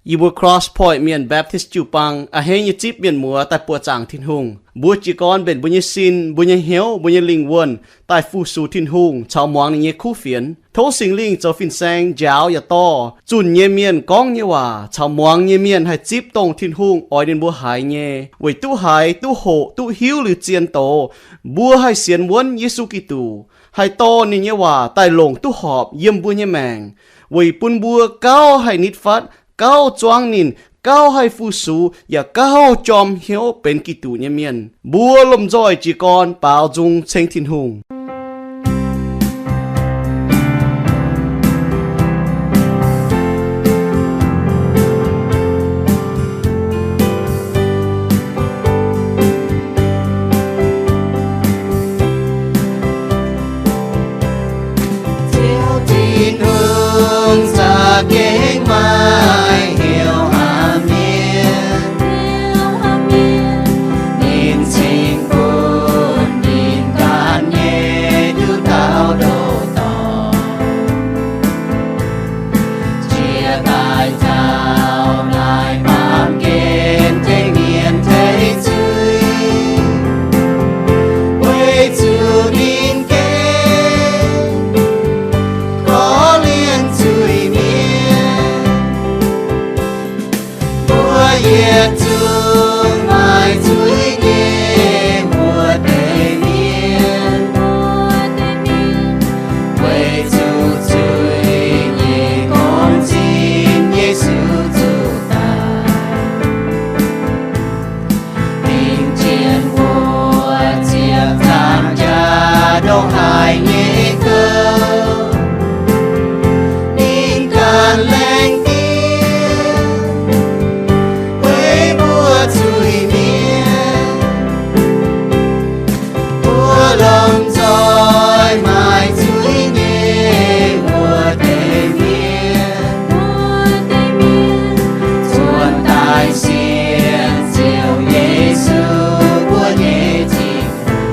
Yie mbuo Cross Point Mienh Baptist jiu-baang a'hneiv nyei zipv mienh muoz daaih buoqc zaangc Tin-Hungh. Mbuo jiez gorn mbenc mbuo nyei sin, mbuo nyei hnyouv, mbuo nyei lingh wuonh daaih fu-sux Tin-Hungh caux muangx ninh nyei kuv fienx. Tov Singx Lingh zoux fin-saeng njaaux yaac dorh zunh nyei mienh gorngv nyei waac caux muangx nyei mienh haih zipv dongh Tin-Hungh oix ninh mbuo haiz nyei, weic duqv haiz, duqv hoqc, duqv hiuv liuz zien doz, mbuo haih sienx wuonv Yesu Giduc, haih dorh ninh nyei waac daaih longc duqv horpc yiem mbuo nyei maengc, weic bun mbuo gauh haih nitv fatv, gauh zuangv ninh, gauh haih fu-sux, yaac gauh jorm hnyouv benx Giduc nyei mienh. Mbuo lomh nzoih jiez gorn baaux nzung ceng Tin-Hungh. Ziouv Tin-Hungh za'gengh maiv heuc haaix mienh, ninh cingx bun ninh ganh nyei nduqc dauh ndoqc dorngc, jiex daaih taux naaiv baamh gen tengx mienh tengx zuiz, weic zuqc ninh gengh korv-lienh zuiz-mienh. Mbuo yietc zungv maaih zuiz nyei wuov deix mienh, weic zuqc zuiz nyei gong-zinh Yesu zuqc daic. Dingc jien wuov ziepc zaangc jaax ndongc haaix nyei gouv, ninh ganh laengz diev weic mbuo zuiz-mienh. Mbuo lomh nzoih maaih zuiz nyei wuov deix mienh, zuonx daaih sienx Ziouv Yesu mbuo nyei Tin-Hungh,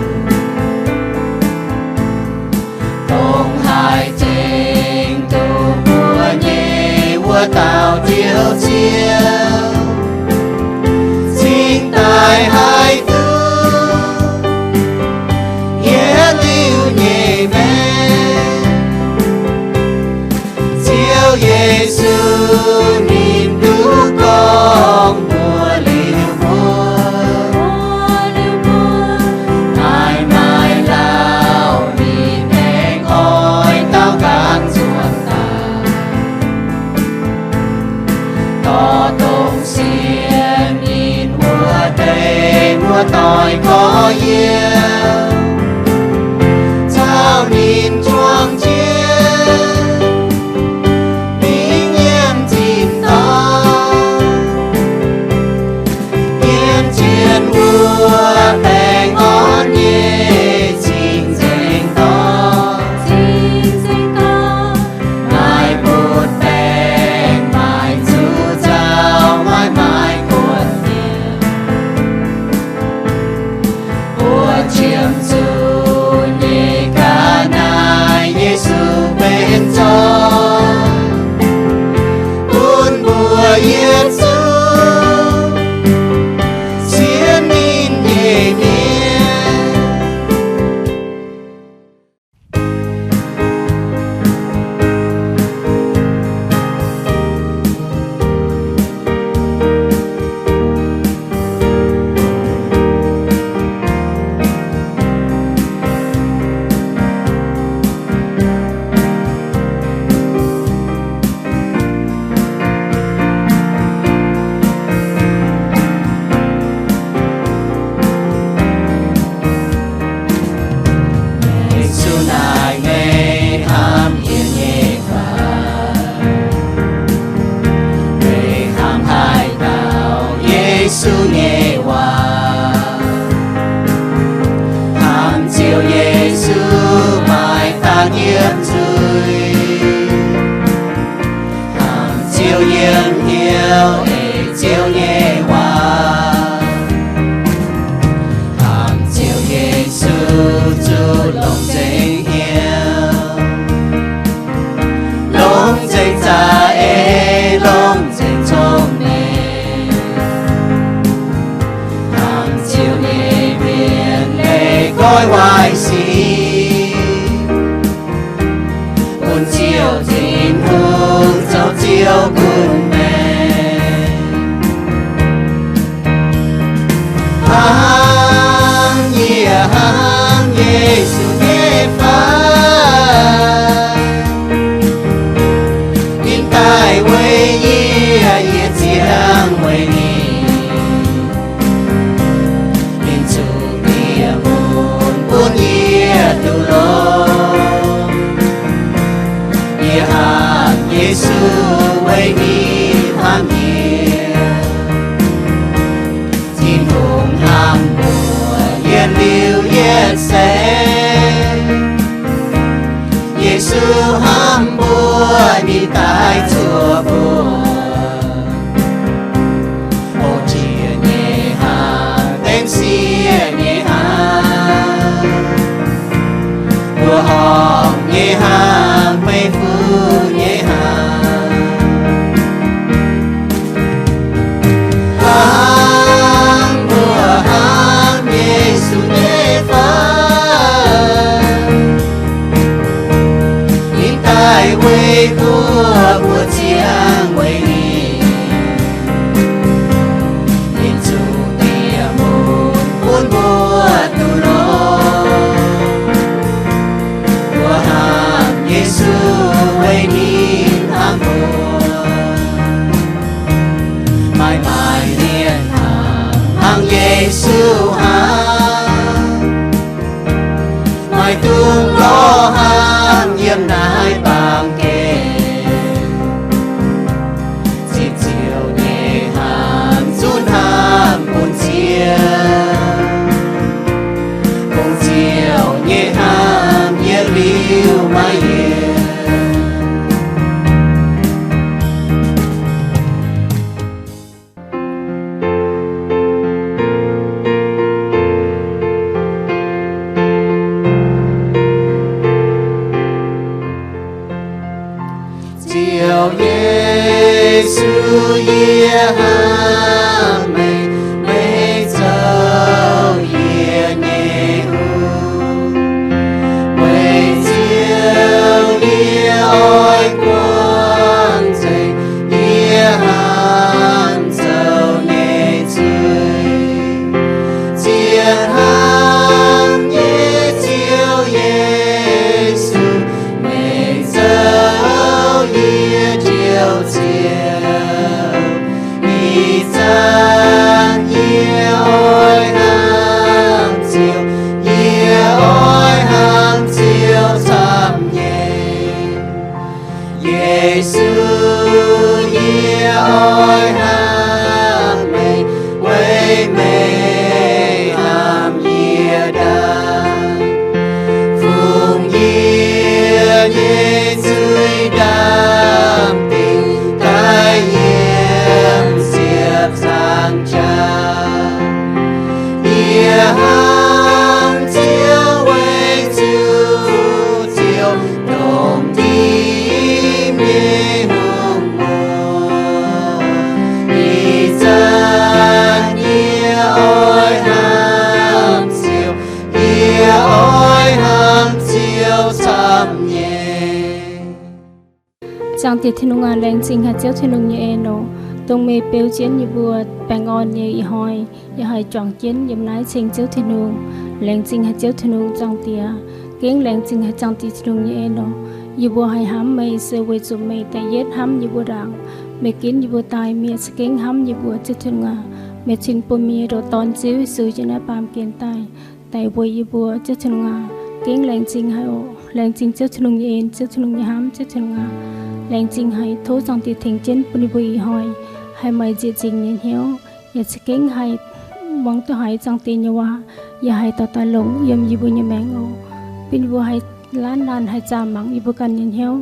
dongh haih tengx duqv mbuo nyei wuov dauh Ziouv Ziouv, cingx daaih haih duqv yietc liuz nyei maengc. Ziouv Yesu ninh duqv gorngv mbuox liuz mbuo, maaih maaih lauh ninh aengx oix daaux nqaang nzuonx daaih, dorh dongh sienx ninh wuov deix muoz-doic gorx-youz caux ninh juang jienv mingh yiem tin-dorngh. Dien jien wuov baengh orn nyei cing-nzengc dorngx, maaih butv-baengc, maaih zuqc nzauh, maaih maaih kuotv nyei. Mbuo qiemx zuqc nyei ga'naaiv Yesu benx zorng bun mbuo yietc zungv sienx ninh nyei mienh. Yesu naaic meih hnamv yie nyei fai? Meih hnamv haaix dauh Yesu nyei waac? Hnamv Ziouv Yesu maaih dangh yiem nzuih. Hnamv Ziouv yiem hnyouv eix Ziouv nyei waac. Hnamv Ziouv Yesu zuqc longx nzengc hnyouv, longx nzengc za'eix, longx nzengc cong oix waaic sic, bun Ziouv Tin-Hungh zoux Ziouv gunv maengc. Hnangv yie hnamv Yesu nyei fai, ninh daaih weic yie, yie ziangh weic ninh. Ninh zuqc dieh mun bun yie duqv longx. Yie hnamv Yesu weic ninh hnamv yie. Tin-Hungh hnamv mbuo yietc liuz yietc seix. Yesu hnamv mbuo, ninh daaih zuoqc mbuo. Hungh jieqv nyei hnamv, benx sieqv nyei hnamv, mbuoqc horpc nyei hnamv, meih fuqv nyei hnamv. Hnangv mbuo hnamv Yesu nyei fai, ninh daaih weic mbuo, mbuo ziangh weic ninh. Ninh zuqc dieh mun bun mbuo duqv longx. Mbuo hnamv Yesu weic ninh hnamv mbuo. Maaih maaic mienh hnangv, hnangv Yesu hnamv, maaih dungz lorz hnamv yiem naaiv baamh gen. Zipv Ziouv nyei hnamv, zunv hnamv bun Ziouv. Bun Ziouv nyei hnamv yietc liuz maiv yienc. Ziouv Yesu, yie hnamv meih, meih zoux yie nyei hungh. Weic Ziouv yie oix guangc nzengc yie hnamv zoux nyei zuiz. Zien hnamv nyei Ziouv Yesu, meih zoux yie njoux Ziouv. Ih zanc yie oix hnamv Ziouv, yie oix hnamv Ziouv camv nyei. Yesu, yie oix hnamv meih, weic meih hnamv yie ndaangc, fungx yie nyei zuiz ndaamv-dingh daaih yiem ziepc nzaangc jaax. Yie hnamv Ziouv weic zuqc Ziouv dongh njimv nyei hungh muoz. Ih zanc yie oix hnamv Ziouv, yie oix hnamv Ziouv camv nyei. Zaangc Diex Tin-Hungh aac, laengz zingh haic Ziouv Tin-Hungh nyei en oc, dongh meih beu jienv yie mbuo baengh orn nyei ih hnoi, yaac haih juangc jienv yiem naaiv ceng Ziouv Tin-Hungh. Laengz zingh haic Ziouv Tin-Hungh, Zaangc Diex. Gengh laengz zingh haic Zaangc Diex Tin-Hungh nyei en oc. Yie mbuo haih hnamv meih se weic zuqc meih da'yietv hnamv yie mbuo ndaangc. Meih ginv yie mbuo daaih, meih za'gengh hnamv yie mbuo, Ziouv Tin-Hungh aac. Meih cin bun meih nyei ndoqc Dorn, Ziouv Yesu, yiem naaiv baamh gen daaih, daaih weic yie mbuo, Ziouv Tin-Hungh aac. Gengh laengz zingh haic oc. Laengz zingh Ziouv Tin-Hungh nyei en, Ziouv Tin-Hungh nyei hnamv, Ziouv Tin-Hungh aac. Laengz zingh haic, tov Zaangc Diex tengx jienv bun yie mbuo ih hnoi haih maaih nzieqc zingc nyei hnyouv, yaac za'gengh haih muangx duqv haiz Zaangc Diex nyei waac, yaac haih dorh daaih longc yiem yie mbuo nyei maengc oc. Bun yie mbuo haih laanh laanh haih zaah mangc yie mbuo ganh nyei hnyouv,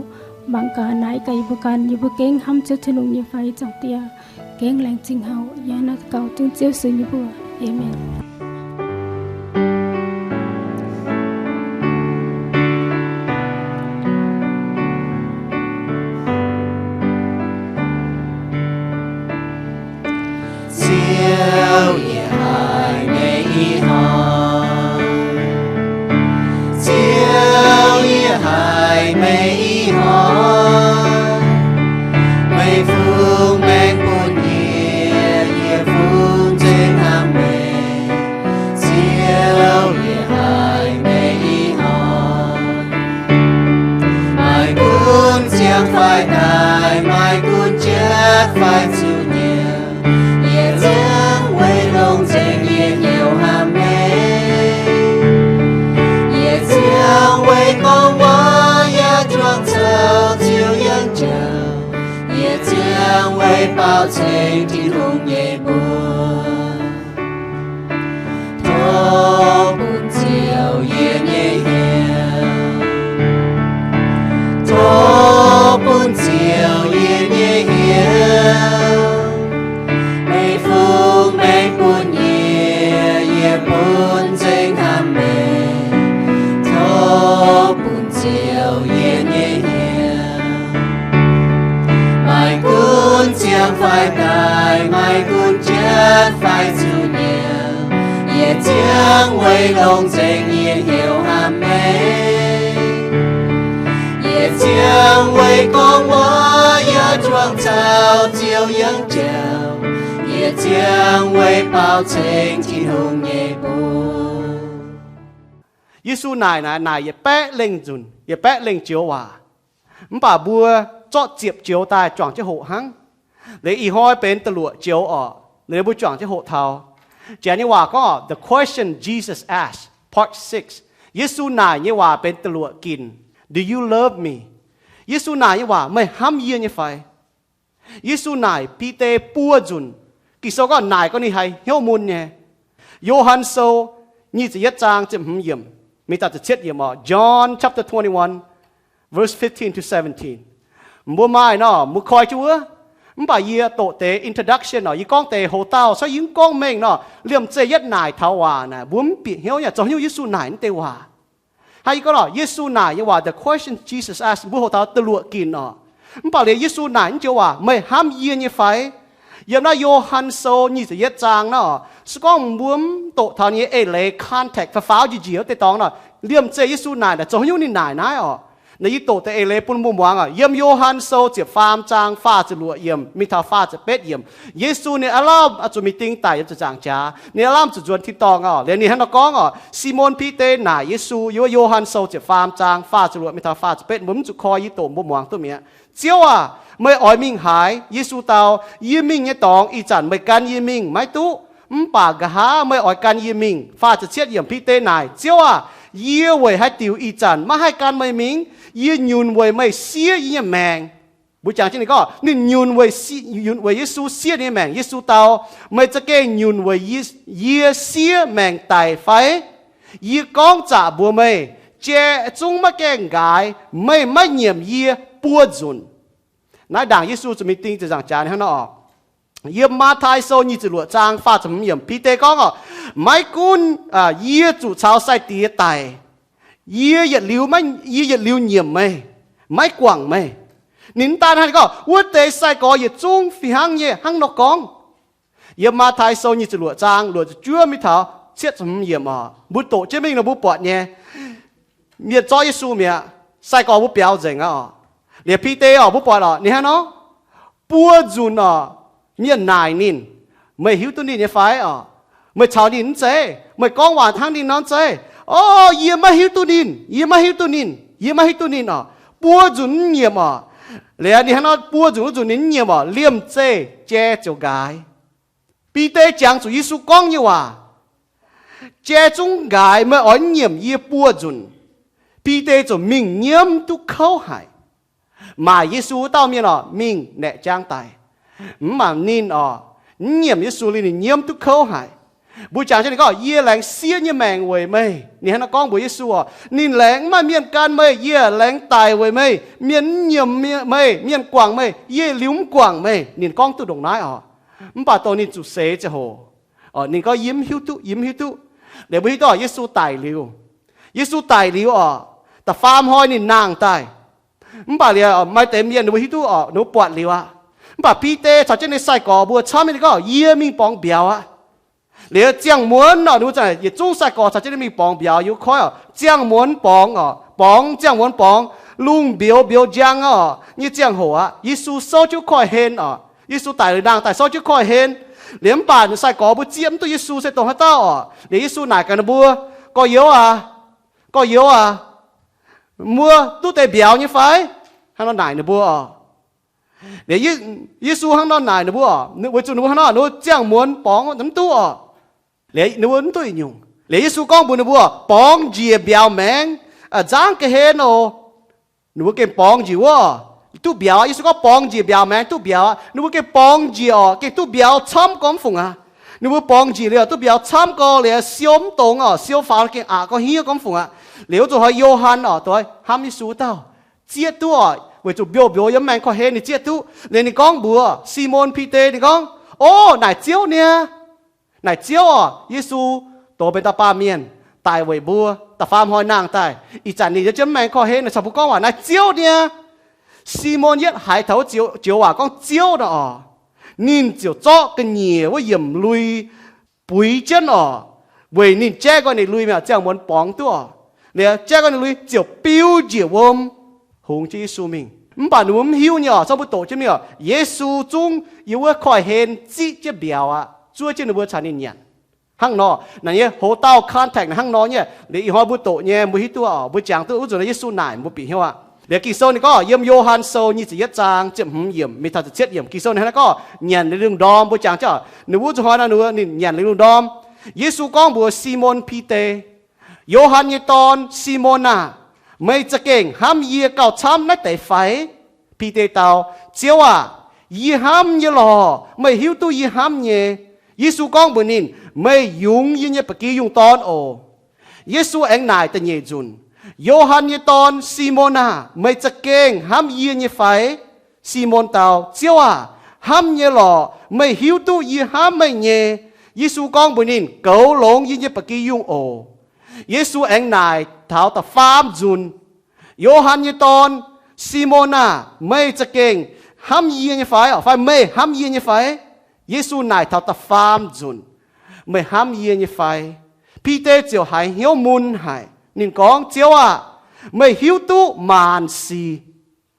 mangc gaax naaiv gaax yie mbuo ganh, yie mbuo gengh hnamv Ziouv Tin-Hungh nyei fai, Zaangc Diex. Gengh laengz zingh haic. Yie naaiv daux gaux dengv Ziouv Yesu nyei mbuox. Aamen. Ziouv, yie haiz meih ih hnoi. baaux ceng Tin-Hungh nyei mbuox. Tov bun Ziouv yie nyei hnyouv. Tov bun Ziouv yie nyei hnyouv. Meih fungx maengc bun yie, yie bun nzengc hnamv meih. Tov bun Ziouv yie nyei hnyouv. Maiv gunv ziangh fai daaih, maiv gunv jatv fai zuqc nyiemc, yie ziangh weic longc nzengc nyei hnyouv hnamv meih. Yie ziangh weic gorngv waac yaac juangc caux Ziouv yangh jauv. Yie ziangh weic baaux ceng Tin-Hungh nyei mbuox. Yesu naaic naaic, naaic yietc baeqv lengh nzunc, yietc baeqv lengh joux waac. Mv baac mbuo zorqv ziepc joux daaih juangc jienv hoqc hnangv. Liuz ih hnoi benx da'luoqc joux orqc, liuz mbuo juangc jienv hoqc taux. Janx nyei waac gorngv orqc, The Question Jesus Asked, Part six. Yesu naaic nyei waac benx da'luoqc ginc. Do you love me? Yesu naaic nyei waac, meih hnamv yie nyei fai? Yesu naaic Bide buo nzunc. Ging-Sou gorngv naaic gorngv ninh haih hnyouv mun nyei. Yo^han Sou nyic ziepc yietv zaang ziepc hmz yiemc mingh daaih ziepc cietv yiemc orqc. John chapter twenty-one, verse fifteen to seventeen. Mbuo maaih nor, mbuo koi jienv wuov. Mv baac yie doqc deix introduction orqc, yie gorngv deix hoc-dauh, so yie mv gorngv mengh nor, liemh zeih yietv naaic taux waac naaic, mbuo mv bieqc hnyouv nyei, zoux haaix nyungc Yesu naaic naaiv deix waac. Hnangv yie gorngv nor, Yesu naaic nyei waac, the question Jesus asked, mbuo hoqc taux da'luoqc ginc orqc. Mv baac liuz Yesu naaic naaiv joux waac, meih hnamv yie nyei fai? Yiem naaiv Yo^han Sou nyic ziepc yietv zaang naaiv orqc, se gorngv mbuo mv doqc taux ninh nyei eix leiz context, faaux faaux njiec njiec wuov deix dorngx nor, liemh zeih Yesu naaic naaic zoux haaix nyungc ninh naaic naaiv orqc. Naaiv yie doqc deix eix leiz bun mbuo muangx orqc. Yiem Yo^han Sou ziepc faam zaang faah ziepc luoqc yiemc mingh taux faah ziepc betv yiemc, Yesu ninh aav lamh zuqc mingh ding daic yiem ziepc nzaangc jaax, ninh aav lamh zuqc nzuonx tin-dorngh orqc. Liuz ninh hnangv nor gorngv orqc, Simon Bide naaic Yesu, yiem Yo^han Sou ziepc faam zaang faah ziepc luoqc mingh taux faah ziepc betv, mbuo mv zuqc koi, yie doqc mbuo muangx duqv mi'aqv. Ziouv aac, meih oix mingh haaix? Yesu dau, Yie mingh nyei dorngx ih zanc meih gan yie mingh maiv duqv, mv baac nqa'haav meih oix gan yie mingh. Faah ziepc cietv yiemc, Bide naaic, Ziouv aac, yie weic haaix diuc ih zanc maiv haih gan meih mingh? Yie nyunc weic meih siev yie nyei maengc. Mbuo jangx jienv ninh gorngv, ninh nyunc weic, nyunc weic Yesu siev ninh nyei maengc. Yesu dau, Meih za'gengh nyunc weic yie, yie siev maengc daic fai? Yie gorngv zaqc mbuox meih, jai zungv maiv gaengh nqaaix meih maiv nyiemc yie buo nzunc. Naaiv ndaangc Yesu zuqc mingh ding ziepc nzaangc jaax hnangv nor orqc. Yiem Matv^tai Sou nyic ziepc luoqc zaang faah ziepc hmz yiemc, Bide gorngv orqc, Maiv gunv yie zuqc caux sai-diex daic, yie yietc liuz, yie yietc liuz nyiemc meih, maiv guangc meih. Ninh mv daan hnangv, ninh gorngv wuov deix sai-gorx yietc zungv fih hnangv nyei hnangv nor gorngv. Yiem Matv^tai Sou nyic ziepc luoqc zaang luoqc ziepc juov mingh taux cietv ziepc hmz yiemc orqc, mbuo doqc jienv mingh nor mbuo buatc nyei, mienh zorqv Yesu mi'aqv, sai-gorx mbuo biaux nzengc aqv orqc. Liuz Bide orqc, mbuo buatc orqc, ninh hnangv nor, buo nzunc orqc, mienh naaic ninh, Meih hiuv duqv ninh nyei fai orqc? Meih caux ninh mv zeiz? Meih gorngv waac hnangv ninh nor mv zeiz? O, yie maiv hiuv duqv ninh, yie maiv hiuv duqv ninh, yie maiv hiuv duqv ninh orqc. Buo nzunc mv nyiemc orqc. Liuz ninh hnangv nor, buo nzunc wuov nzunc ninh mv nyiemc orqc, liemh zeih jai ziouc nqaaix. Bide jangx zuqc Yesu gorngv nyei waac, Jai zungv nqaaix, meih oix mv nyiemc yie buo nzunc? Bide ziouc mingh nyiemv duqv kouv haic. Maaic Yesu wuov dauh mienh orqc, mingh naeqc jaang daic. Mv baac ninh orqc, mv nyiemc Yesu liuz ninh nyiemv duqv kouv haic. Mbuo jangx jienv ninh gorngv, Yie laengz siev nyei maengc weic meih. Ninh hnangv nor gorngv mbuox Yesu orqc, Ninh laengz mv maaih mienh gan meih, yie laengz daic weic meih. Mienh mv nyiemc meih, mienh guangc meih, yie liuz mv guangc meih. Ninh gorngv duqv ndongc naaiv orqc. Mv baac dongh ninh zuqc seix ziangh hoc, ninh gorngv, Yie mv hiuv duqv, yie mv hiuv duqv. Liuz mbuo hiuv duqv orqc, Yesu daic liuz, Yesu daic liuz orqc, da'faam hnoi ninh nangh daaih. Mv baac liuz maaih deix mienh ninh mbuo hiuv duqv orqc, ninh mbuo buatc liuz aqv. Mv baac Bide caux jienv ninh sai-gorx mbuo camv mingh ninh gorngv, Yie mingh borngz mbiauz aqv. Liuz ziangh muonz orqc, ninh mbuo za'gengh yietc zungv sai-gorx caux jienv ninh mingh borngz mbiauz. Yie koiv orqc, ziangh muonz borngz orqc, borngz, ziangh muonz borngz, lungh mbiouz, mbiouz njang orqc nyei ziangh hoc aqv, Yesu souv jienv wuov koiv-hlen orqc. Yesu daic liuz nangh daaih souv jienv koiv-hlen. Liuz mv baac sai-gorx mbuo zieqv mv duqv Yesu se dongh haaix dauh orqc. Liuz Yesu naaic gaax ninh mbuo, Gorx-youz aac, gorx-youz aac, mbuo duqv deix mbiauz nyei fai? Hnangv nor naaic ninh mbuo orqc. Liuz Yesu hnangv nor naaic ninh mbuo orqc, weic zuqc ninh mbuo hnangv nor, ninh mbuo ziangh muonz borngz mv duqv orqc. Liuz ninh mbuo mv duqv yietc nyungc. Liuz Yesu gorngv mbuox ninh mbuo, Borngz njiec mbiauz maengx, nzangv ga'hlen oc. Ninh mbuo gengh borngz njiec wuov orqc. Duqv mbiauz, Yesu gorngv borngz njiec mbiauz maengx duqv mbiauz aqv. Ninh mbuo gengh borngz njiec orqc, gengh duqv mbiauz camv gormx fungc aqv. Ninh mbuo borngz njiec liuz duqv mbiauz camv gorx liuz siou mv dongz orqc, siou faaux gengh aqc gorx hniev gormx fungc aqv. Liuz wuov zuqc hnoi Yo^han orqc, doix hnamv Yesu wuov dauh, zieqv duqv orqc, weic zuqc mbiouh mbiouh yiem maengx korv-hlen ninh zieqv duqv. Liuz ninh gorngv mbuox Simon Bide, ninh gorngv, Ov, naaic Ziouv niaa. Naaic Ziouv orqc. Yesu dox benx dauh baamh mienh daic weic mbuo, da'faam hnoi nangh daaih. Ih zanc ninh yiem jienv maengx korv-hlen, ninh caux mbuo gorngv waac, naaic Ziouv niaa. Simon yietv haiz taux wuov joux waac gorngv Ziouv nor orqc, ninh ziouc zorqv ga'nyiec wuov yiemc lui buix jienv orqc, weic ninh jaiv nqoi ninh lui mi'aqv, ziangh muonz borngz duqv orqc. Liuz jaiv nqoi ninh lui ziouc biu njiec wuom, hungx jienv Yesu mingh. Mv baac ninh mbuo mv hiuv nyei orqc, zorqv mbuo doqc jienv mingh orqc, Yesu zungv yiem wuov korv-hlen ziqv jienv mbiauz aqv, zuov jienv ninh mbuo caux ninh nyanc. Hnangv nor, naaic nyei hoz dauh context naaic hnangv nor nyei. Liuz ih hnoi mbuo doqc nyei, mbuo hiuv duqv orqc, mbuo jangx duqv wuov nzunc naaiv Yesu naaic mbuo bieqc hnyouv aqv. Liuz Ging-Sou ninh gorngv yiem Yo^han Sou nyic ziepc yietv zaang ziepc hmz yiemc mingh taux ziepc cietv yiemc, Ging-Sou ninh hnangv naaiv gorngv nyanc liuz lungh ndorm, mbuo jangx jienv, ninh wuov zuqc hnoi naaic ninh nyanc liuz lungh ndorm. Yesu gorngv mbuox Simon Bide, Yo^han nyei dorn, Simon aah! Meih za'gengh hnamv yie gauh camv naaiv deix fai? Bide dau, Ziouv aah! Yie hnamv nyei lorqc. Meih hiuv duqv yie hnamv nyei. Yesu gorngv mbuox ninh, Meih yungz yie nyei ba'gi yungh dorn oc. Yesu aengx naaic da'nyeic nzunc, Yo^han nyei dorn, Simon aah! Meih za'gengh hnamv yie nyei fai? Simon dau, Ziouv aah! Hnamv nyei lorqc. Meih hiuv duqv yie hnamv meih nyei. Yesu gorngv mbuox ninh, Goux longx yie nyei ba'gi yungh oc. Yesu aengx naaic taux da'faam nzunc, Yo^han nyei dorn, Simon aah! Meih za'gengh hnamv yie nyei fai? Fai meih hnamv yie nyei fai? Yesu naaic taux da'faam nzunc, Meih hnamv yie nyei fai? Bide ziouc haiz hnyouv mun haic. Ninh gorngv, Ziouv aah! Meih hiuv duqv maanc sic.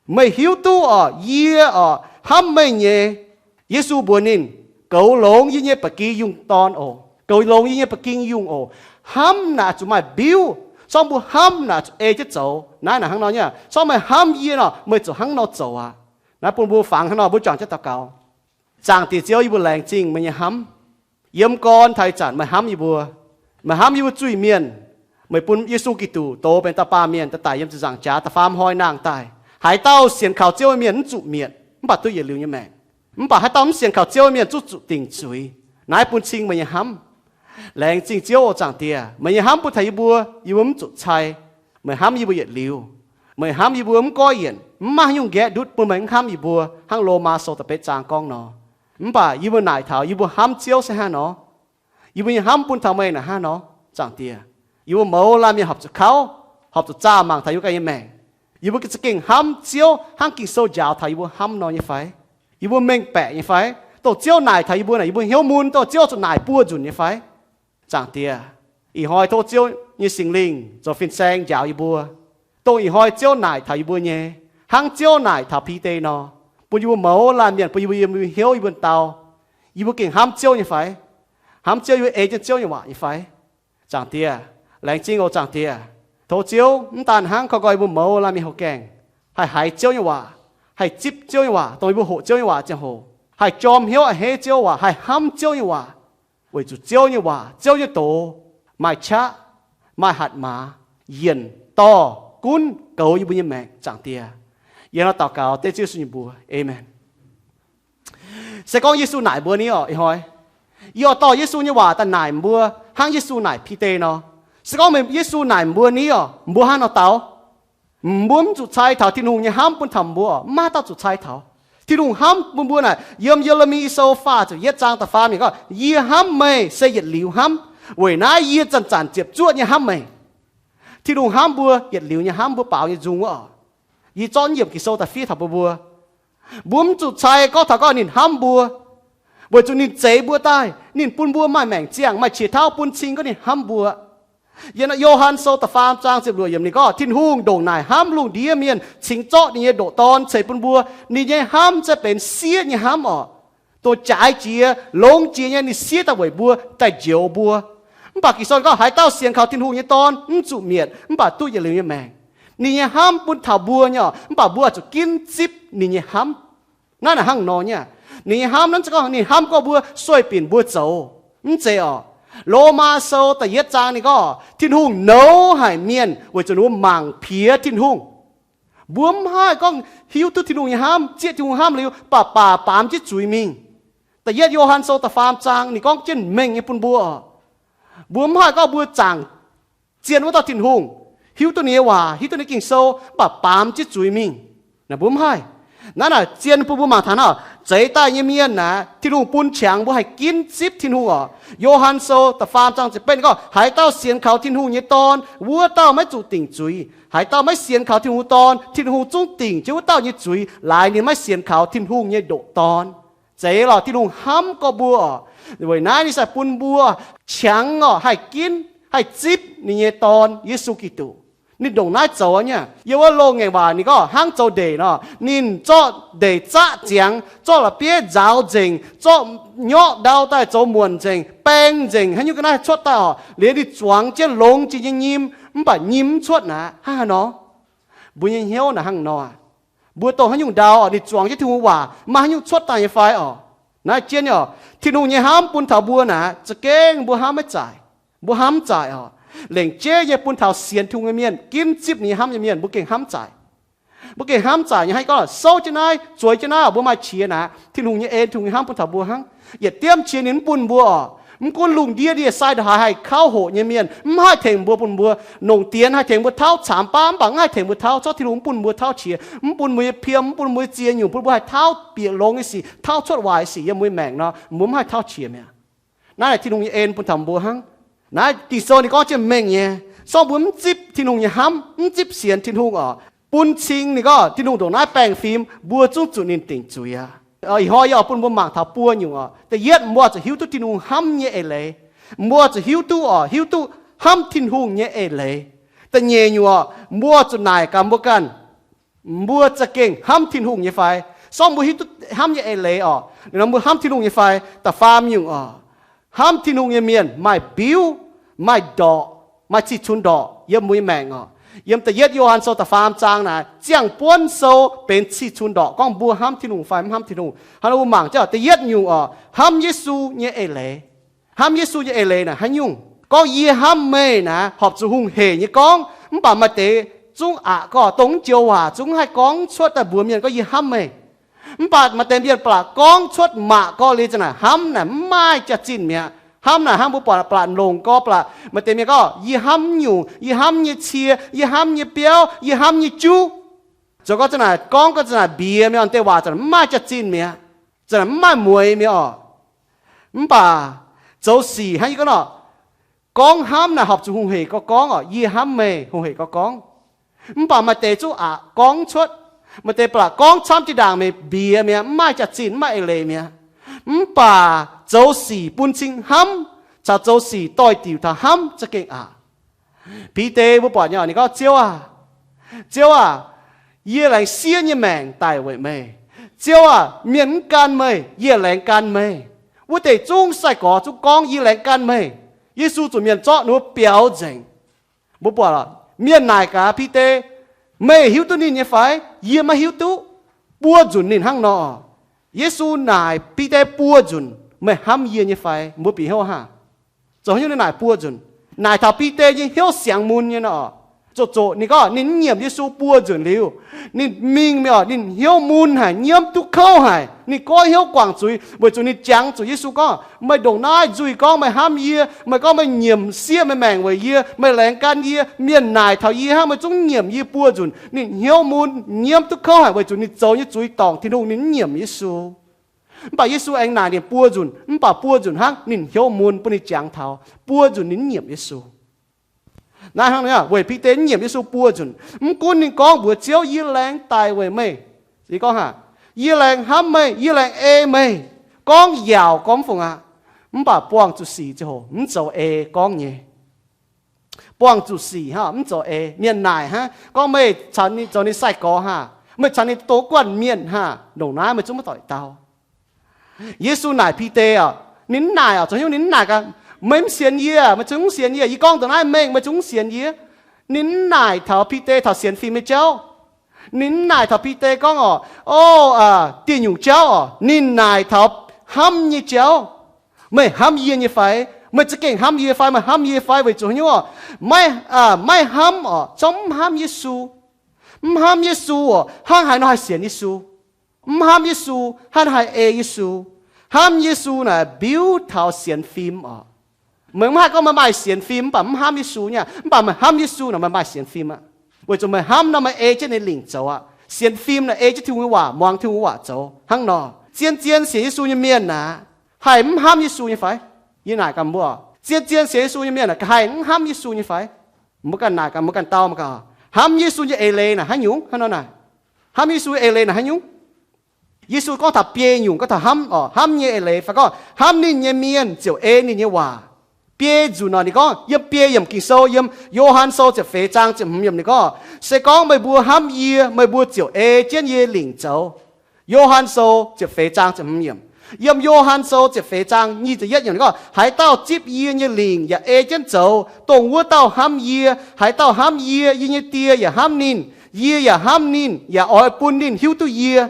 Meih hiuv duqv orqc, yie orqc, hnamv meih nyei. Yesu mbuox ninh, Goux longx yie nyei ba'gi yungh dorn oc. Goux longx yie nyei ba'gi yungh oc. Hnamv naaic zuqc maaih mbiuv. Zorqv mbuo hnamv naaic zuqc ei jienv zoux. Naaiv naaic hnangv nor nyei, zorqv meih hnamv yie nor, meih ziouc hnangv nor zoux aqv. Naaiv bun mbuo fangx hnangv nor, mbuo juangc jienv daux gaux. Zaangc Diex Ziouv, yie mbuo laengz zingh meih nyei hnamv. Yiem gorn taux ih zanc meih hnamv yie mbuo. Meih hnamv yie mbuo zuiz-mienh. Meih bun Yesu Giduc dox benx dauh baamh mienh daaih daic yiem ziepc nzaangc jaax da'faam hnoi nangh daaih. Haaix dauh sienx kaux Ziouv nyei mienh mv zuqc mietc, mv baac duqv yietc liuz nyei maengc. Mv baac haaix dauh mv sienx kaux Ziouv nyei mienh zungv zuqc dingc zuiz. Naaiv bun cing meih nyei hnamv. Laengz zingh Ziouv oc, Zaangc Diex. Meih nyei hnamv bun taux yie mbuo, yie mbuo mv zuqc cai. Meih hnamv yie mbuo yietc liuz. Meih hnamv yie mbuo mv goiv yienc, mv maaih haaix nyungc nqaeqv ndutv bun meih mv hnamv yie mbuo, hnangv Lomaa Sou da'betv zaang gorngv nor. Mv baac yie mbuo naaic taux yie mbuo hnamv Ziouv se hnangv nor. Yie mbuo nyei hnamv bun taux meih naaic hnangv nor, Zaangc Diex. Yie mbuo mouz laanh mienh horpc zuqc kauv, horpc zuqc zaah mangc taux yie mbuo ganh nyei maengc. Yie mbuo za'gengh hnamv Ziouv hnangv Ging-Sou njaaux taux yie mbuo hnamv nor nyei fai? Yie mbuo mengh baeqc nyei fai? Dongh Ziouv naaic taux yie mbuo naaic, yie mbuo hnyouv mun, dongh Ziouv zuqc naaic buo nzunc nyei fai? Zaangc Diex, ih hnoi tov Ziouv nyei Singx Lingh zoux fin-saeng njaaux yie mbuo. Dongh ih hnoi Ziouv naaic taux yie mbuo nyei, hnangv Ziouv naaic taux Bide nor, bun yie mbuo mouz laanh mienh, bun yie mbuo yiem hnyouv yie mbuo dau, yie mbuo gengh hnamv Ziouv nyei fai? Hnamv Ziouv, yie mbuo ei jienv Ziouv nyei waac nyei fai? Zaangc Diex, laengz zingh oc, Zaangc Diex. Tov Ziouv mv daan hnangv koi nqoi yie mbuo mouz laanh mienh houx gaengh haih haiz Ziouv nyei waac, haih zipv Ziouv nyei waac, dongh yie mbuo hoqc Ziouv nyei waac ziangh hoc haih jorm hnyouv a'hneiv Ziouv waac, haih hnamv Ziouv nyei waac. Weic zuqc Ziouv nyei waac, Ziouv nyei doz maaih qaqv, maaih hatc maaz, yienc, dorh, gunv, goux yie mbuo nyei maengc, Zaangc Diex. Yie hnangv nor daux gaux dengv Ziouv Yesu nyei mbuox. Aamen. Se gorngv Yesu naaic mbuo ni orqc, ih hnoi yie oix dorh Yesu nyei waac daaih naaic mbuo hnangv Yesu naaic Bide nor. Se gorngv meih Yesu naaic mbuo ni orqc, mbuo hnangv nor daux? Mbuo mv zuqc cai taux Tin-Hungh nyei hnamv bun taux mbuo orqc, mv maaih dauh zuqc cai taux. Tin-Hungh hnamv bun mbuo naaic, yiem Ye^le^mi Sou faah ziepc yietv zaang da'faam yiemc gorngv, Yie hnamv meih se yietc liuz hnamv. Weic naaiv yie zanc-zanc ziepc zuoqv nyei hnamv meih. Tin-Hungh hnamv mbuo yietc liuz nyei hnamv, mbuo baaux nyei nzung wuov orqc. Yie zorqv yiemc Ging-Sou daaih fiev taux mbuo mbuo. Mbuo mv zuqc cai gorngv taux gorngv ninh hnamv mbuo, weic zuqc ninh zeix mbuo daaih, ninh bun mbuo maaih maengc ziangh, maaih qiex tauv bun cing gorngv ninh hnamv mbuo. Yiem Yo^han Sou da'faam zaang ziepc luoqc yiemc ninh gorngv, Tin-Hungh ndongc naaic hnamv lungh ndiev mienh cingx zorqv ninh nyei ndoqc Dorn ceix bun mbuo. Ninh nyei hnamv se benx siev nyei hnamv orqc. Dongh jaaix jiex, longx jiex nyei ninh siev daaih weic mbuo, daaih njoux mbuo. Mv baac Ging-Sou gorngv haaix dauh sienx kaux Tin-Hungh nyei Dorn mv zuqc mietc, mv baac duqv yietc liuz nyei maengc. Ninh nyei hnamv bun taux mbuo nyei orqc, mv baac mbuo zuqc ginv zipv ninh nyei hnamv. Naaiv naaic hnangv nor nyei. Ninh nyei hnamv naaiv gorngv ninh hnamv gorngv mbuo sueih binc mbuo zoux. Mv zeiz orqc. Lomaa Sou da'yietv zaang ninh gorngv, Tin-Hungh nouz haic mienh weic zuqc ninh mbuo mangc piex Tin-Hungh. Mbuo mv haih gorngv hiuv duqv Tin-Hungh nyei hnamv, zieqv Tin-Hungh hnamv liuz, mv baac baac baamz jienv zuiz mingh. Da'yietv Yo^han Sou da'faam zaang ninh gorngv jienv mengh nyei bun mbuo oc. Mbuo mv haih gorngv mbuo zaangc zien wuov dauh Tin-Hungh, hiuv duqv ninh nyei waac, hiuv duqv ninh Ging-Sou, mv baac baamz jienv zuiz mingh. Naaiv mbuo mv haih. Naaiv naaic zien bun mbuo mangc taux naaiv, zeix daaih nyei mienh naaic, Tin-Hungh bun qangx mbuo haih ginv zipv Tin-Hungh oc. Yo^han Sou da'faam zaang ziepc betv gorngv, haaix dauh sienx kaux Tin-Hungh nyei Dorn, wuov dauh maiv zuqc dingc zuiz. Haaix dauh maiv sienx kaux Tin-Hungh Dorn, Tin-Hungh zungv dingc jienv wuov dauh nyei zuiz, laaix ninh maiv sienx kaux Tin-Hungh nyei ndoqc Dorn. Zeiz lorqc, Tin-Hungh hnamv gorx mbuo oc. Weic naaiv ninh sai bun mbuo qangx oc, haih ginv, haih zipv ninh nyei Dorn, Yesu Giduc. Ninh ndongc naaiv zoux nyei. Yiem wuov loz-ngaengc waac ninh gorngv hnangv zoux ndeic nor, ninh zorqv ndeic zaqv ziangx, zorqv la'bieiv nzaaux nzengc, zorqv nyorqv ndau daaih zoux muonc nzengc, baeng nzengc, haaix nyungc ga'naaiv cuotv daaih oc, liuz ninh zuangx jienv longx jiex nyei nyim, mv baac nyim mv cuotv naaic, hnangv haaix nor? Mbuo nyei hnyouv naaic hnangv nor aqv. Mbuo dongh haaix nyungc ndau oc, ninh zuangx jienv Tin-Hungh waac, maaih haaix nyungc cuotv daaih nyei fai oc? Naaiv jienv nyei oc, Tin-Hungh nyei hnamv bun taux mbuo naaic, za'gengh mbuo hnamv maiv zaaic. Mbuo hnamv mv zaaic oc. Lengc jeiv nyei bun taux sienx Tin-Hungh nyei mienh, ginv zipv ninh nyei hnamv nyei mienh, mbuo gengh hnamv mv zaaic. Mbuo gengh hnamv mv zaaic nyei, hnangv gorngv souv jienv naaiv, zueiz jienv naaiv oc, mbuo maaih qiex naaic, Tin-Hungh nyei en, Tin-Hungh nyei hnamv bun taux mbuo hnangv. Yietc diemv qiex ninh mv bun mbuo oc. Mv gunv lungh ndiev ndie-sai ndongc haaix haih kauv hoqc nyei mienh, mv haih tengx mbuo, bun mbuo, nongc dienx haih tengx mbuo tauv caamx baav, mv baac mv haih tengx mbuo tauv, zorqv Tin-Hungh mv bun mbuo tauv qiex, mv bun mbuo nyei piem, mv bun mbuo nyei ziex nyungc, bun mbuo haih tauv bieqc longx nyei sic, tauv cuotv waaic sic yiem mbuo nyei maengc nor, mbuo mv haih tauv qiex mi'aqv. Naaiv Tin-Hungh nyei en bun taux mbuo hnangv. Naaiv Ging-Sou ninh gorngv jienv mengh nyei, se gorngv mbuo mv zipv Tin-Hungh nyei hnamv, mv zipv sienx Tin-Hungh oc, bun cing ninh gorngv Tin-Hungh ndongc naaiv baengh fim, mbuo zungv zuqc ninh dingc zuiz aqv. Ih hnoi yie oix bun mbuo mangc taux buo nyungc oc. Da'yietv, mbuo zuqc hiuv duqv Tin-Hungh hnamv nyei eix leiz. Mbuo zuqc hiuv duqv oc, hiuv duqv hnamv Tin-Hungh nyei eix leiz. Da'nyeic nyungc oc, mbuo zuqc naaic gaax mbuo ganh, mbuo za'gengh hnamv Tin-Hungh nyei fai? Se gorngv mbuo hiuv duqv hnamv nyei eix leiz oc, nor mbuo hnamv Tin-Hungh nyei fai? Da'faam nyungc oc, hnamv Tin-Hungh nyei mienh maaih mbiuv, maaih ndorqc, maaih cih cunx ndorqc yiem mbuo nyei maengc oc. Yiem da'yietv Yo^han Sou da'faam zaang naaic, ziangh buonv sou benx cih cunx ndorqc gorngv mbuo hnamv Tin-Hungh fai mv hnamv Tin-Hungh. Hnangv nor mbuo mangc jienv da'yietv nyungc oc, hnamv Yesu nyei eix leiz. Hnamv Yesu nyei eix leiz naaic haaix nyungc? Gorngv yie hnamv meih naaic, horpc zuqc hungh heic nyei gorngv, mv baac maaih deix zungv aqc gorngv dongh mv joux waac zungv haih gorngv cuotv daaih mbuox mienh gorngv yie hnamv meih. Mv baac maaih deix mienh ba'laqc gorngv cuotv mangc gorx liuz za'naaic hnamv naaic mv maaih jaax-zinh mi'aqv. Hnamv naaic hnangv mbuo buatc ba'laqc longc gorx ba'laqc, maaih deix mienh gorngv yie hnamv nyungc, yie hnamv nyei cie, yie hnamv nyei biauv, yie hnamv nyei juv. Zoux gorngv za'naaic gorngv gorngv za'naaic mbiex mi'aqv, deix waac za'naaic mv maaih jaax-zinh mi'aqv, za'naaic mv maaih mueiz mi'aqv oc. Mv baac zoux sic hnangv yie gorngv nor, gorngv hnamv naaic horpc zuqc hungh heic gorx gorngv oc, yie hnamv meih, hungh heic gorx gorngv. Mv baac maaih deix zungv aqc gorngv cuotv, maaih deix ba'laqc gorngv camv jiex ndaangc meih mbiex mi'aqv, mv maaih jaax-zinh, mv maaih eix leiz mi'aqv. Mv baac zoux sic bun cing hnamv caux zoux sic doix-diuc taux hnamv za'gengh aqc. Bide mbuo buatc nyei, ninh gorngv, Ziouv aah, Ziouv aah, yie laengz siev nyei maengc daic weic meih. Ziouv aah, mienh mv gan meih, yie laengz gan meih. Wuov deix zungv sai-gorx zungv gorngv yie laengz gan meih. Yesu zuqc mienh zorqv ninh mbuo biaux nzengc. Mbuo buatc mienh naaic gaax Bide, meih hiuv duqv ninh nyei fai? Yie maiv hiuv duqv. Buo nzunc ninh hnangv nor. Yesu naaic Bide buo nzunc, meih hnamv yie nyei fai? Mbuo bieqc hnyouv hnangv. Zoux haaix nyungc ninh naaic buo nzunc? Naaic taux Bide nyei hnyouv siangx mun nyei nor. Zoqc zoqc ninh gorngv ninh mv nyiemc Yesu buo nzunc liuz, ninh mingh mi'aqv, ninh hnyouv mun haic, nyiemv duqv kouv haic, ninh goiv hnyouv guangc zuiz, weic zuqc ninh jangx zuqc Yesu gorngv, meih ndongc naaiv nzuih gorngv meih hnamv yie, meih gorngv meih nyiemc siev meih maengc weic yie, meih laengz gan yie, mienh naaic taux yie hnangv, meih zungv nyiemc yie buo nzunc. Ninh hnyouv mun nyiemv duqv kouv haic weic zuqc ninh zoux nyei zuiz dorngc Tin-Hungh, ninh mv nyiemc Yesu. Mv baac Yesu aengx naaic ninh buo nzunc, mv baac buo nzunc hnangv ninh hnyouv mun bun ninh jangx taux, buo nzunc ninh mv nyiemc Yesu. Naaiv hnangv nor, weic Bide mv nyiemc Yesu buo nzunc, mv gunv ninh gorngv mbuox Ziouv, yie laengz daic weic meih. Yie gorngv hnangv, yie laengz hnamv meih, yie laengz ei meih. Gorngv yaauc gorngv mv fungc aqv. Mv baac buangh zuqc sic ziangh hoc mv zoux ei gorngv nyei. Buangh zuqc sic hnangv mv zoux ei. Mienh naaic hnangv gorngv meih caux ninh zoux ninh sai-gorx hnangv, meih caux ninh doz guanh mienh hnangv, ndongc naaiv meih zungv maiv doic dau. Yesu naaic Bide oc, ninh mv naaic oc, zoux haaix nyungc ninh mv naaic gaax, meih mv sienx yie, meih zungv mv sienx yie, yie gorngv ndongc naaiv mengh meih zungv mv sienx yie. Ninh mv naaic taux Bide taux sienx fim nyei jauv. Ninh mv naaic taux Bide gorngv oc, o, dieh nyungc jauv oc, ninh naaic taux hnamv nyei jauv. Meih hnamv yie nyei fai? Meih za'gengh hnamv yie fai? Meih hnamv yie fai? Weic zuqc haaix nyungc oc? Maiv, maiv hnamv oc, zorngv mv hnamv Yesu. Mv hnamv Yesu oc, hnangv haaix nor haih sienx Yesu? Mv hnamv Yesu, hnangv haaix ei Yesu? Hnamv Yesu naaic mbiuv taux sienx fim oc. Meih mv haih gorngv meih maaih sienx fim mv baac mv hnamv Yesu nyei aqv. Mv baac meih hnamv Yesu naaic meih maaih sienx fim aqv, weic zuqc meih hnamv nor meih ei jienv ninh lingc zoux aqv. Sienx fim naaic ei jienv Tin-Hungh nyei waac, muangx Tin-Hungh waac zoux hnangv nor. Zien-zien sienx Yesu nyei mienh aeqv, haih mv hnamv Yesu nyei fai? Yie naaic gaax mbuo, zien-zien sienx Yesu nyei mienh aeqv, haih mv hnamv Yesu nyei fai? Mbuo ganh naaic gaax, mbuo ganh dau mangc gaax, hnamv Yesu nyei eix leiz naaic haaix nyungc? Hnangv nor naaic, hnamv Yesu nyei eix leiz naaic haaix nyungc? Yesu gorngv taux biei nyungc, gorngv taux hnamv oc, hnamv nyei eix leiz fai gorngv hnamv ninh nyei mienh ziouc ei ninh nyei waac. Biei nzunc nor ninh gorngv, yiem biei yiemc Ging-Sou, yiem Yo^han Sou ziepc feix zaang ziepc hmz yiemc ninh gorngv, se gorngv meih mbuo hnamv yie, meih mbuo ziouc ei jienv yie lingc zoux. Yo^han Sou ziepc feix zaang ziepc hmz yiemc. Yiem Yo^han Sou ziepc feix zaang nyic ziepc yietv yiemc ninh gorngv, haaix dauh zipv yie nyei lingc yaac ei jienv zoux, dongh wuov dauh hnamv yie. Haaix dauh hnamv yie, yie nyei Die yaac hnamv ninh. Yie yaac hnamv ninh yaac oix bun ninh hiuv duqv yie.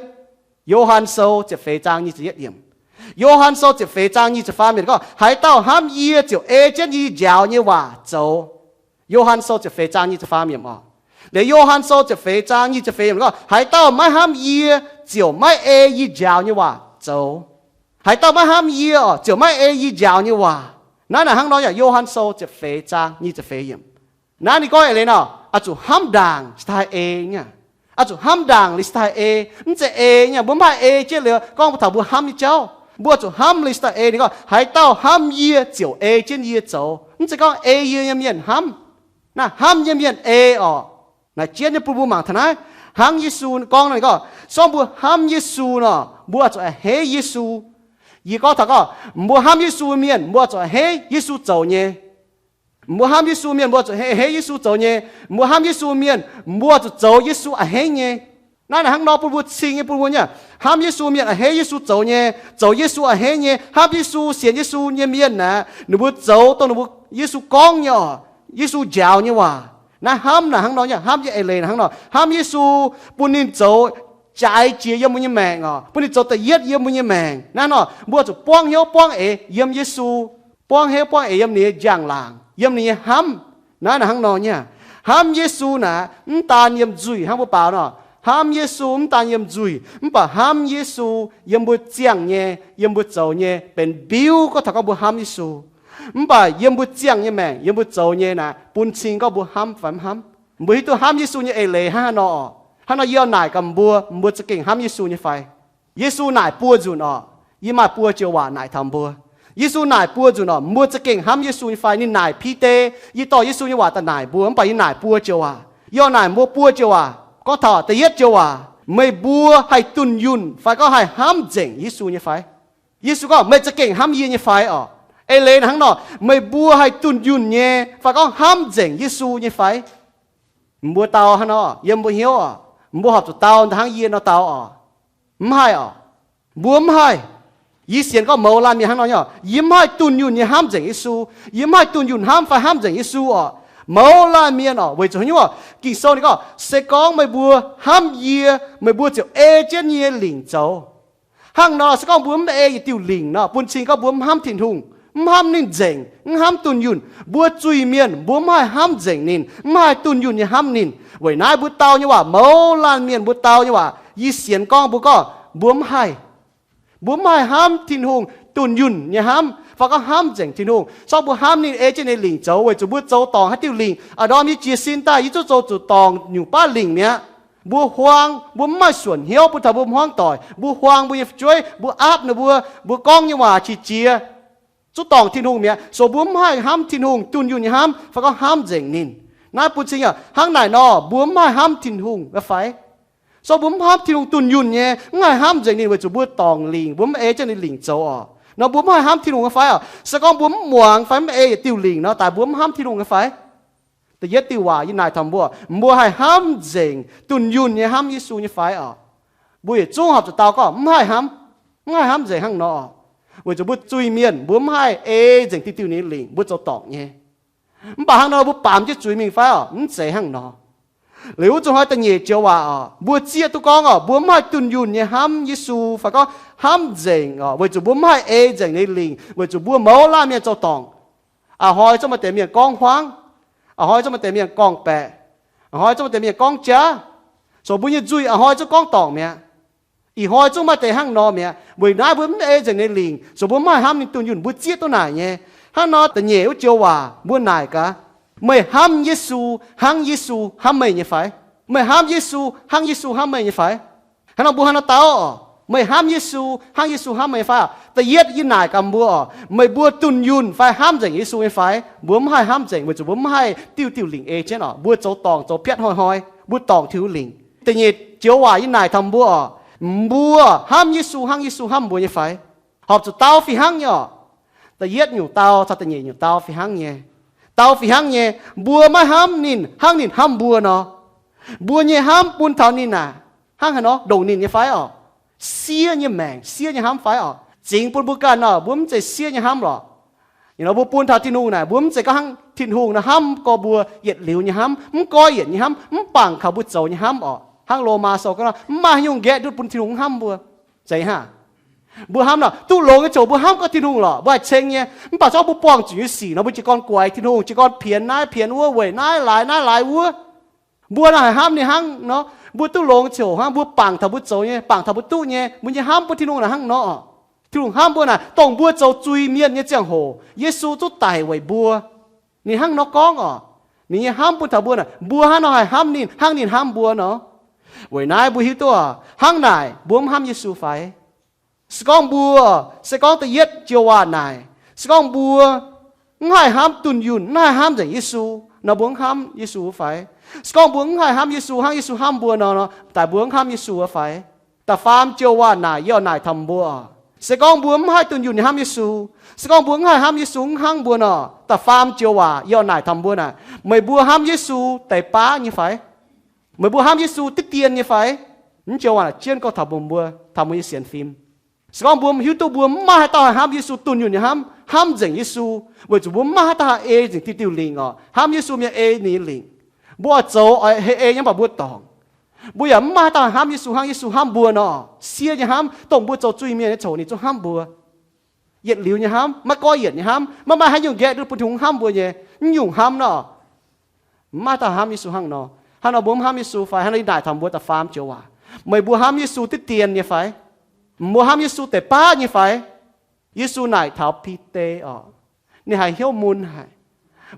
Yo^han Sou ziepc feix zaang nyic ziepc yietv yiemc. Yo^han Sou ziepc feix zaang nyic ziepc faam yiemc gorngv, haaix dauh hnamv yie ziouc ei jienv yie njaaux nyei waac zoux. Yo^han Sou ziepc feix zaang nyic ziepc faam yiemc oc. Liuz Yo^han Sou ziepc feix zaang nyic ziepc feix yiemc gorngv, haaix dauh maiv hnamv yie ziouc maiv ei yie njaaux nyei waac zoux. Haaix dauh maiv hnamv yie oc, ziouc maiv ei yie njaaux nyei waac. Naaiv naaic hnangv nor yaac Yo^han Sou ziepc feix zaang nyic ziepc feix yiemc. Naaiv ninh gorngv eix leiz nor, oix zuqc hnamv ndaangc cingx daaih ei nyei. Oix zuqc hnamv ndaangc liuz cingx daaih ei. Mv zeiz ei nyei, mbuo mv haih ei jienv liuz gorngv mbuo taux mbuo hnamv nyei jauv. Mbuo zuqc hnamv liuz cingx daaih ei. Ninh gorngv, haaix dauh hnamv yie ziouc ei jienv yie zoux. Mv zeiz gorngv ei yie nyei mienh hnamv. Naaiv hnamv nyei mienh ei oc. Naaic jienv nyei bun mbuo mangc taux naaiv. Hnangv Yesu gorngv nor, ninh gorngv, se gorngv mbuo hnamv Yesu nor, mbuo oix zuqc a'hneiv Yesu. Yie gorngv taux gorngv, mbuo hnamv Yesu mienh, mbuo oix zuqc a'hneiv Yesu zoux nyei. Mbuo hnamv Yesu mienh, mbuo zuqc a'hneiv Yesu zoux nyei. Mbuo hnamv Yesu mienh, mbuo zuqc zoux Yesu a'hneiv nyei. Naaiv naaic hnangv nor bun mbuo cing nyei bun mbuo nyei. Hnamv Yesu mienh a'hneiv Yesu zoux nyei, zoux Yesu a'hneiv nyei. Hnamv Yesu, sienx Yesu nyei mienh aeqv, ninh mbuo zoux dongh ninh mbuo, Yesu gorngv nyei oc, Yesu njaaux nyei waac. Naaiv hnamv naaic hnangv nor nyei, hnamv nyei eix leiz naaic hnangv nor. Hnamv Yesu, bun ninh zoux jaaix jiex yiem mbuo nyei maengc oc, bun ninh zoux da'yietv yiem mbuo nyei maengc. Naaiv nor mbuo zuqc buangv hnyouv buangv eix yiem Yesu, buangv hnyouv buangv eix yiem ninh nyei njang-laangc, yiem ninh nyei hnamv. Naaiv naaic hnangv nor nyei. Hnamv Yesu naaic mv daan yiem nzuih hnangv mbuo baaux nor. Hnamv Yesu mv daan yiem nzuih, mv baac hnamv Yesu yiem mbuo ziangh nyei, yiem mbuo zoux nyei benx mbiuv gorngv taux gorngv mbuo hnamv Yesu. Mv baac yiem mbuo ziangh nyei maengc, yiem mbuo zoux nyei naaic bun cing gorngv mbuo hnamv fai mv hnamv. Mbuo hiuv duqv hnamv Yesu nyei eix leiz hnangv haaix nor oc. Hnangv nor yie oix naaic gaax mbuo, mbuo za'gengh hnamv Yesu nyei fai? Yesu naaic buo nzunc oc. Yie maaih buo joux waac naaic taux mbuo. Yesu naaic buo nzunc oc, mbuo za'gengh hnamv Yesu nyei fai? Ninh naaic Bide, yie dorh Yesu nyei waac daaih naaic mbuo, mv baac yie naaic buo joux waac. Yie oix naaic mbuo buo joux waac. Gorngv taux da'yietv joux waac, meih mbuo haih dunh yunh fai gorngv haih hnamv nzengc Yesu nyei fai? Yesu gorngv, meih za'gengh hnamv yie nyei fai oc? Eix leiz naaic hnangv nor, meih mbuo haih dunh yunh nyei fai gorngv hnamv nzengc Yesu nyei fai? Mbuo dau hnangv nor, yiem mbuo hnyouv oc, mbuo horpc zuqc dau hnangv yie nor dau oc. Mv haih oc. Mbuo mv haih. Yie sienx gorngv mouz laanh mienh hnangv nor nyei oc. Yie mv haih dunh yunh nyei hnamv nzengc Yesu. Yie mv haih dunh yunh hnamv fai hnamv nzengc Yesu oc. Mouz laanh mienh oc, weic zuqc haaix nyungc oc? Ging-Sou ninh gorngv, se gorngv meih mbuo hnamv yie, meih mbuo ziouc ei jienv yie nyei lingc zoux. Hnangv nor, se gorngv mbuo mv ei yietc diuh lingc nor, bun cing gorngv mbuo mv hnamv Tin-Hungh, mv hnamv ninh nzengc, mv hnamv dunh yunh. Mbuo zuiz-mienh mbuo mv haih hnamv nzengc ninh, mv haih dunh yunh nyei hnamv ninh. Weic naaiv mbuo dau nyei waac, mouz laanh mienh mbuo dau nyei waac, yie sienx gorngv mbuo gorngv mbuo mv haih. Mbuo mv haih hnamv Tin-Hungh dunh yunh nyei hnamv fai gorngv hnamv nzengc Tin-Hungh. Se gorngv mbuo hnamv ninh, ei jienv ninh lingc zoux, weic zuqc mbuo zoux dorngc haaix diuh lingc, a'ndorm yie jiez sin daaih yie zungv zoux zuqc dorngc nyungc baav lingc mi'aqv. Mbuo huaang, mbuo mv maaih suonc hnyouv bun taux mbuo hmuangv doic. Mbuo huaang mbuo nyei fu'jueiv, mbuo aapv ninh mbuo, mbuo gorngv nyei waac qiex jiez, zungv dorngc Tin-Hungh mi'aqv. So mbuo mv haih hnamv Tin-Hungh dunh yunh nyei hnamv fai gorngv hnamv nzengc ninh. Naaiv bun cing hnangv naaic nor, mbuo mv haih hnamv Tin-Hungh nyei fai? So mbuo mv hnamv Tin-Hungh dunh yunh nyei, mv haih hnamv nzengc ninh weic zuqc mbuo dorngc lingc, mbuo mv ei jienv ninh lingc zoux oc. Nor mbuo mv haih hnamv Tin-Hungh nyei fai oc? Se gorngv mbuo mv muangx fai mv ei yietc diuh lingc nor, daaih mbuo mv hnamv Tin-Hungh nyei fai? Da'yietv diuh waac yie naaic taux mbuo, mbuo haih hnamv nzengc dunh yunh nyei hnamv Yesu nyei fai oc? Mbuo yietc zungv horpc zuqc dau gorngv mv haih hnamv. Mv haih hnamv nzengc hnangv nor, weic zuqc mbuo zuiz-mienh mbuo mv haih ei nzengc diuh diuh ninh lingc, mbuo zoux dorngc nyei. Mv baac hnangv nor mbuo baamz jienv zuiz mingh fai oc? Mv zeiz hnangv nor. Liuz wuov zuqc hnoi da'nyeic joux waac oc, mbuo zieqv duqv gorngv oc, mbuo mv haih dunh yunh nyei hnamv Yesu fai gorngv hnamv nzengc oc, weic zuqc mbuo mv haih ei nzengc ninh lingc, weic zuqc mbuo mouz laanh mienh zoux dorngc. A'hnoi zungv maaih deix mienh gorngv hmuangv. A'hnoi zungv maaih deix mienh gorngv-baeqc. A'hnoi zungv maaih deix mienh gorngv jaav. Zoux mbuo nyei nzuih a'hnoi zungv gorngv dorngc mi'aqv. Ih hnoi zungv maaih deix hnangv nor mi'aqv. Weic naaiv mbuo mv ei nzengc ninh lingc, zoux mbuo mv haih hnamv ninh dunh yunh, mbuo zieqv duqv naaic nyei. Hnangv nor da'nyeic wuov joux waac mbuo naaic gaax, meih hnamv Yesu hnangv Yesu hnamv meih nyei fai? Meih hnamv Yesu hnangv Yesu hnamv meih nyei fai? Hnangv nor mbuo hnangv nor dau oc, meih hnamv Yesu hnangv Yesu hnamv meih nyei fai oc? Da'yietv yie naaic gaax mbuo oc, meih mbuo dunh yunh fai hnamv nzengc Yesu nyei fai? Mbuo mv haih hnamv nzengc weic zuqc mbuo mv haih diuh diuh lingc ei jienv oc. Mbuo zoux dorngc zoux piatv hnoi hnoi, mbuo dorngc Tin-Hungh lingc. Da'nyeic joux waac yie naaic taux mbuo oc, mbuo hnamv Yesu hnangv Yesu hnamv mbuo nyei fai? Horpc zuqc dau fih hnangv nyei oc. Da'yietv nyungc dau caux da'nyeic nyungc dau fih hnangv nyei. Dau fih hnangv nyei. Mbuo maiv hnamv ninh hnangv ninh hnamv mbuo nor, mbuo nyei hnamv bun taux ninh naaic hnangv haaix nor, ndongc ninh nyei fai oc? Siev nyei maengc, siev nyei hnamv fai oc? Zingx bun mbuo ganh oc, mbuo mv zeiz siev nyei hnamv lorqc. Ih nor mbuo bun taux Tin-Hungh naaic, mbuo mv zeiz gorngv hnangv Tin-Hungh nor hnamv gorx mbuo yietc liuz nyei hnamv, mv goiv yietc nyei hnamv, mv bangc kaux mbuo zoux nyei hnamv oc. Hnangv Lomaa sou gorngv nor, mv maaih haaix nyungc nqaeqv ndutv bun Tin-Hungh hnamv mbuo. Zeiz hnangv. Mbuo hnamv nor, duqv longx nyei ziouc mbuo hnamv gorngv Tin-Hungh lorqc, mbuo haih ceng nyei. Mv baac se gorngv mbuo buangh zuqc nyei sic nor, mbuo jiez gorn guaix Tin-Hungh, jiez gorn pienx naaiv pienx wuov, weic naaiv laaix naaiv laaix wuov. Mbuo naaic haih hnamv ninh hnangv nor, mbuo duqv longx ziouc hnangv, mbuo bangc taux mbuo zoux nyei, bangc taux mbuo duqv nyei, mbuo nyei hnamv bun Tin-Hungh naaic hnangv nor. Tin-Hungh hnamv mbuo naaic, dongh mbuo zoux zuiz-mienh nyei ziangh hoc, Yesu zungv daic weic mbuo. Ninh hnangv nor gorngv oc. Ninh nyei hnamv bun taux mbuo naaic, mbuo hnangv nor haih hnamv ninh hnangv ninh hnamv mbuo nor. Weic naaiv mbuo hiuv duqv oc, hnangv naaic mbuo mv hnamv Yesu fai? Se gorngv mbuo, se gorngv da'yietv joux waac naaic, se gorngv mbuo mv haih hnamv dunh yunh, mv haih hnamv nzengc Yesu nor, mbuo mv hnamv Yesu fai? Se gorngv mbuo mv haih hnamv Yesu hnangv Yesu hnamv mbuo nor, nor daaih mbuo mv hnamv Yesu fai? Da'faam joux waac naaic yie oix naaic taux mbuo oc, se gorngv mbuo mv haih dunh yunh nyei hnamv Yesu, se gorngv mbuo mv haih hnamv Yesu mv hnangv mbuo nor, da'faam joux waac yie oix naaic taux mbuo naaic, meih mbuo hnamv Yesu deix baav nyei fai? Meih mbuo hnamv Yesu diqv dien nyei fai? Mv joux waac naaic jienv gorngv taux mbuo, mbuo taux mbuo nyei sienx fim. Se gorngv mbuo hiuv duqv mbuo mv maaih haaix dauh haih hnamv Yesu dunh yunh nyei hnamv, hnamv nzengc Yesu, weic zuqc mbuo mv maaih haaix dauh haih ei nzengc diuh diuh lingc oc. Hnamv Yesu mienh ei ninh nyei lingc. Mbuo oix zoux oix hei ei nyei, mv baac mbuo dorngc. Mbuo yaac mv maaih haaix dauh haih hnamv Yesu hnangv Yesu hnamv mbuo nor. Siev nyei hnamv, dongh mbuo zoux zuiz-mienh nyei ziangh hoc ninh zungv hnamv mbuo. Yietc liuz nyei hnamv, maiv goiv yietc nyei hnamv, maiv maaih haaix nyungc nqaeqv ndutv bun Tin-Hungh hnamv mbuo nyei. Mv nyungc hnamv nor, mv maaih dauh hnamv Yesu hnangv nor. Hnangv nor mbuo mv hnamv Yesu fai? Hnangv nor yie naaic taux mbuo da'faam joux waac, meih mbuo hnamv Yesu diqv dien nyei fai? Mbuo hnamv Yesu deix baav nyei fai? Yesu naaic taux Bide oc, ninh haiz hnyouv mun haic,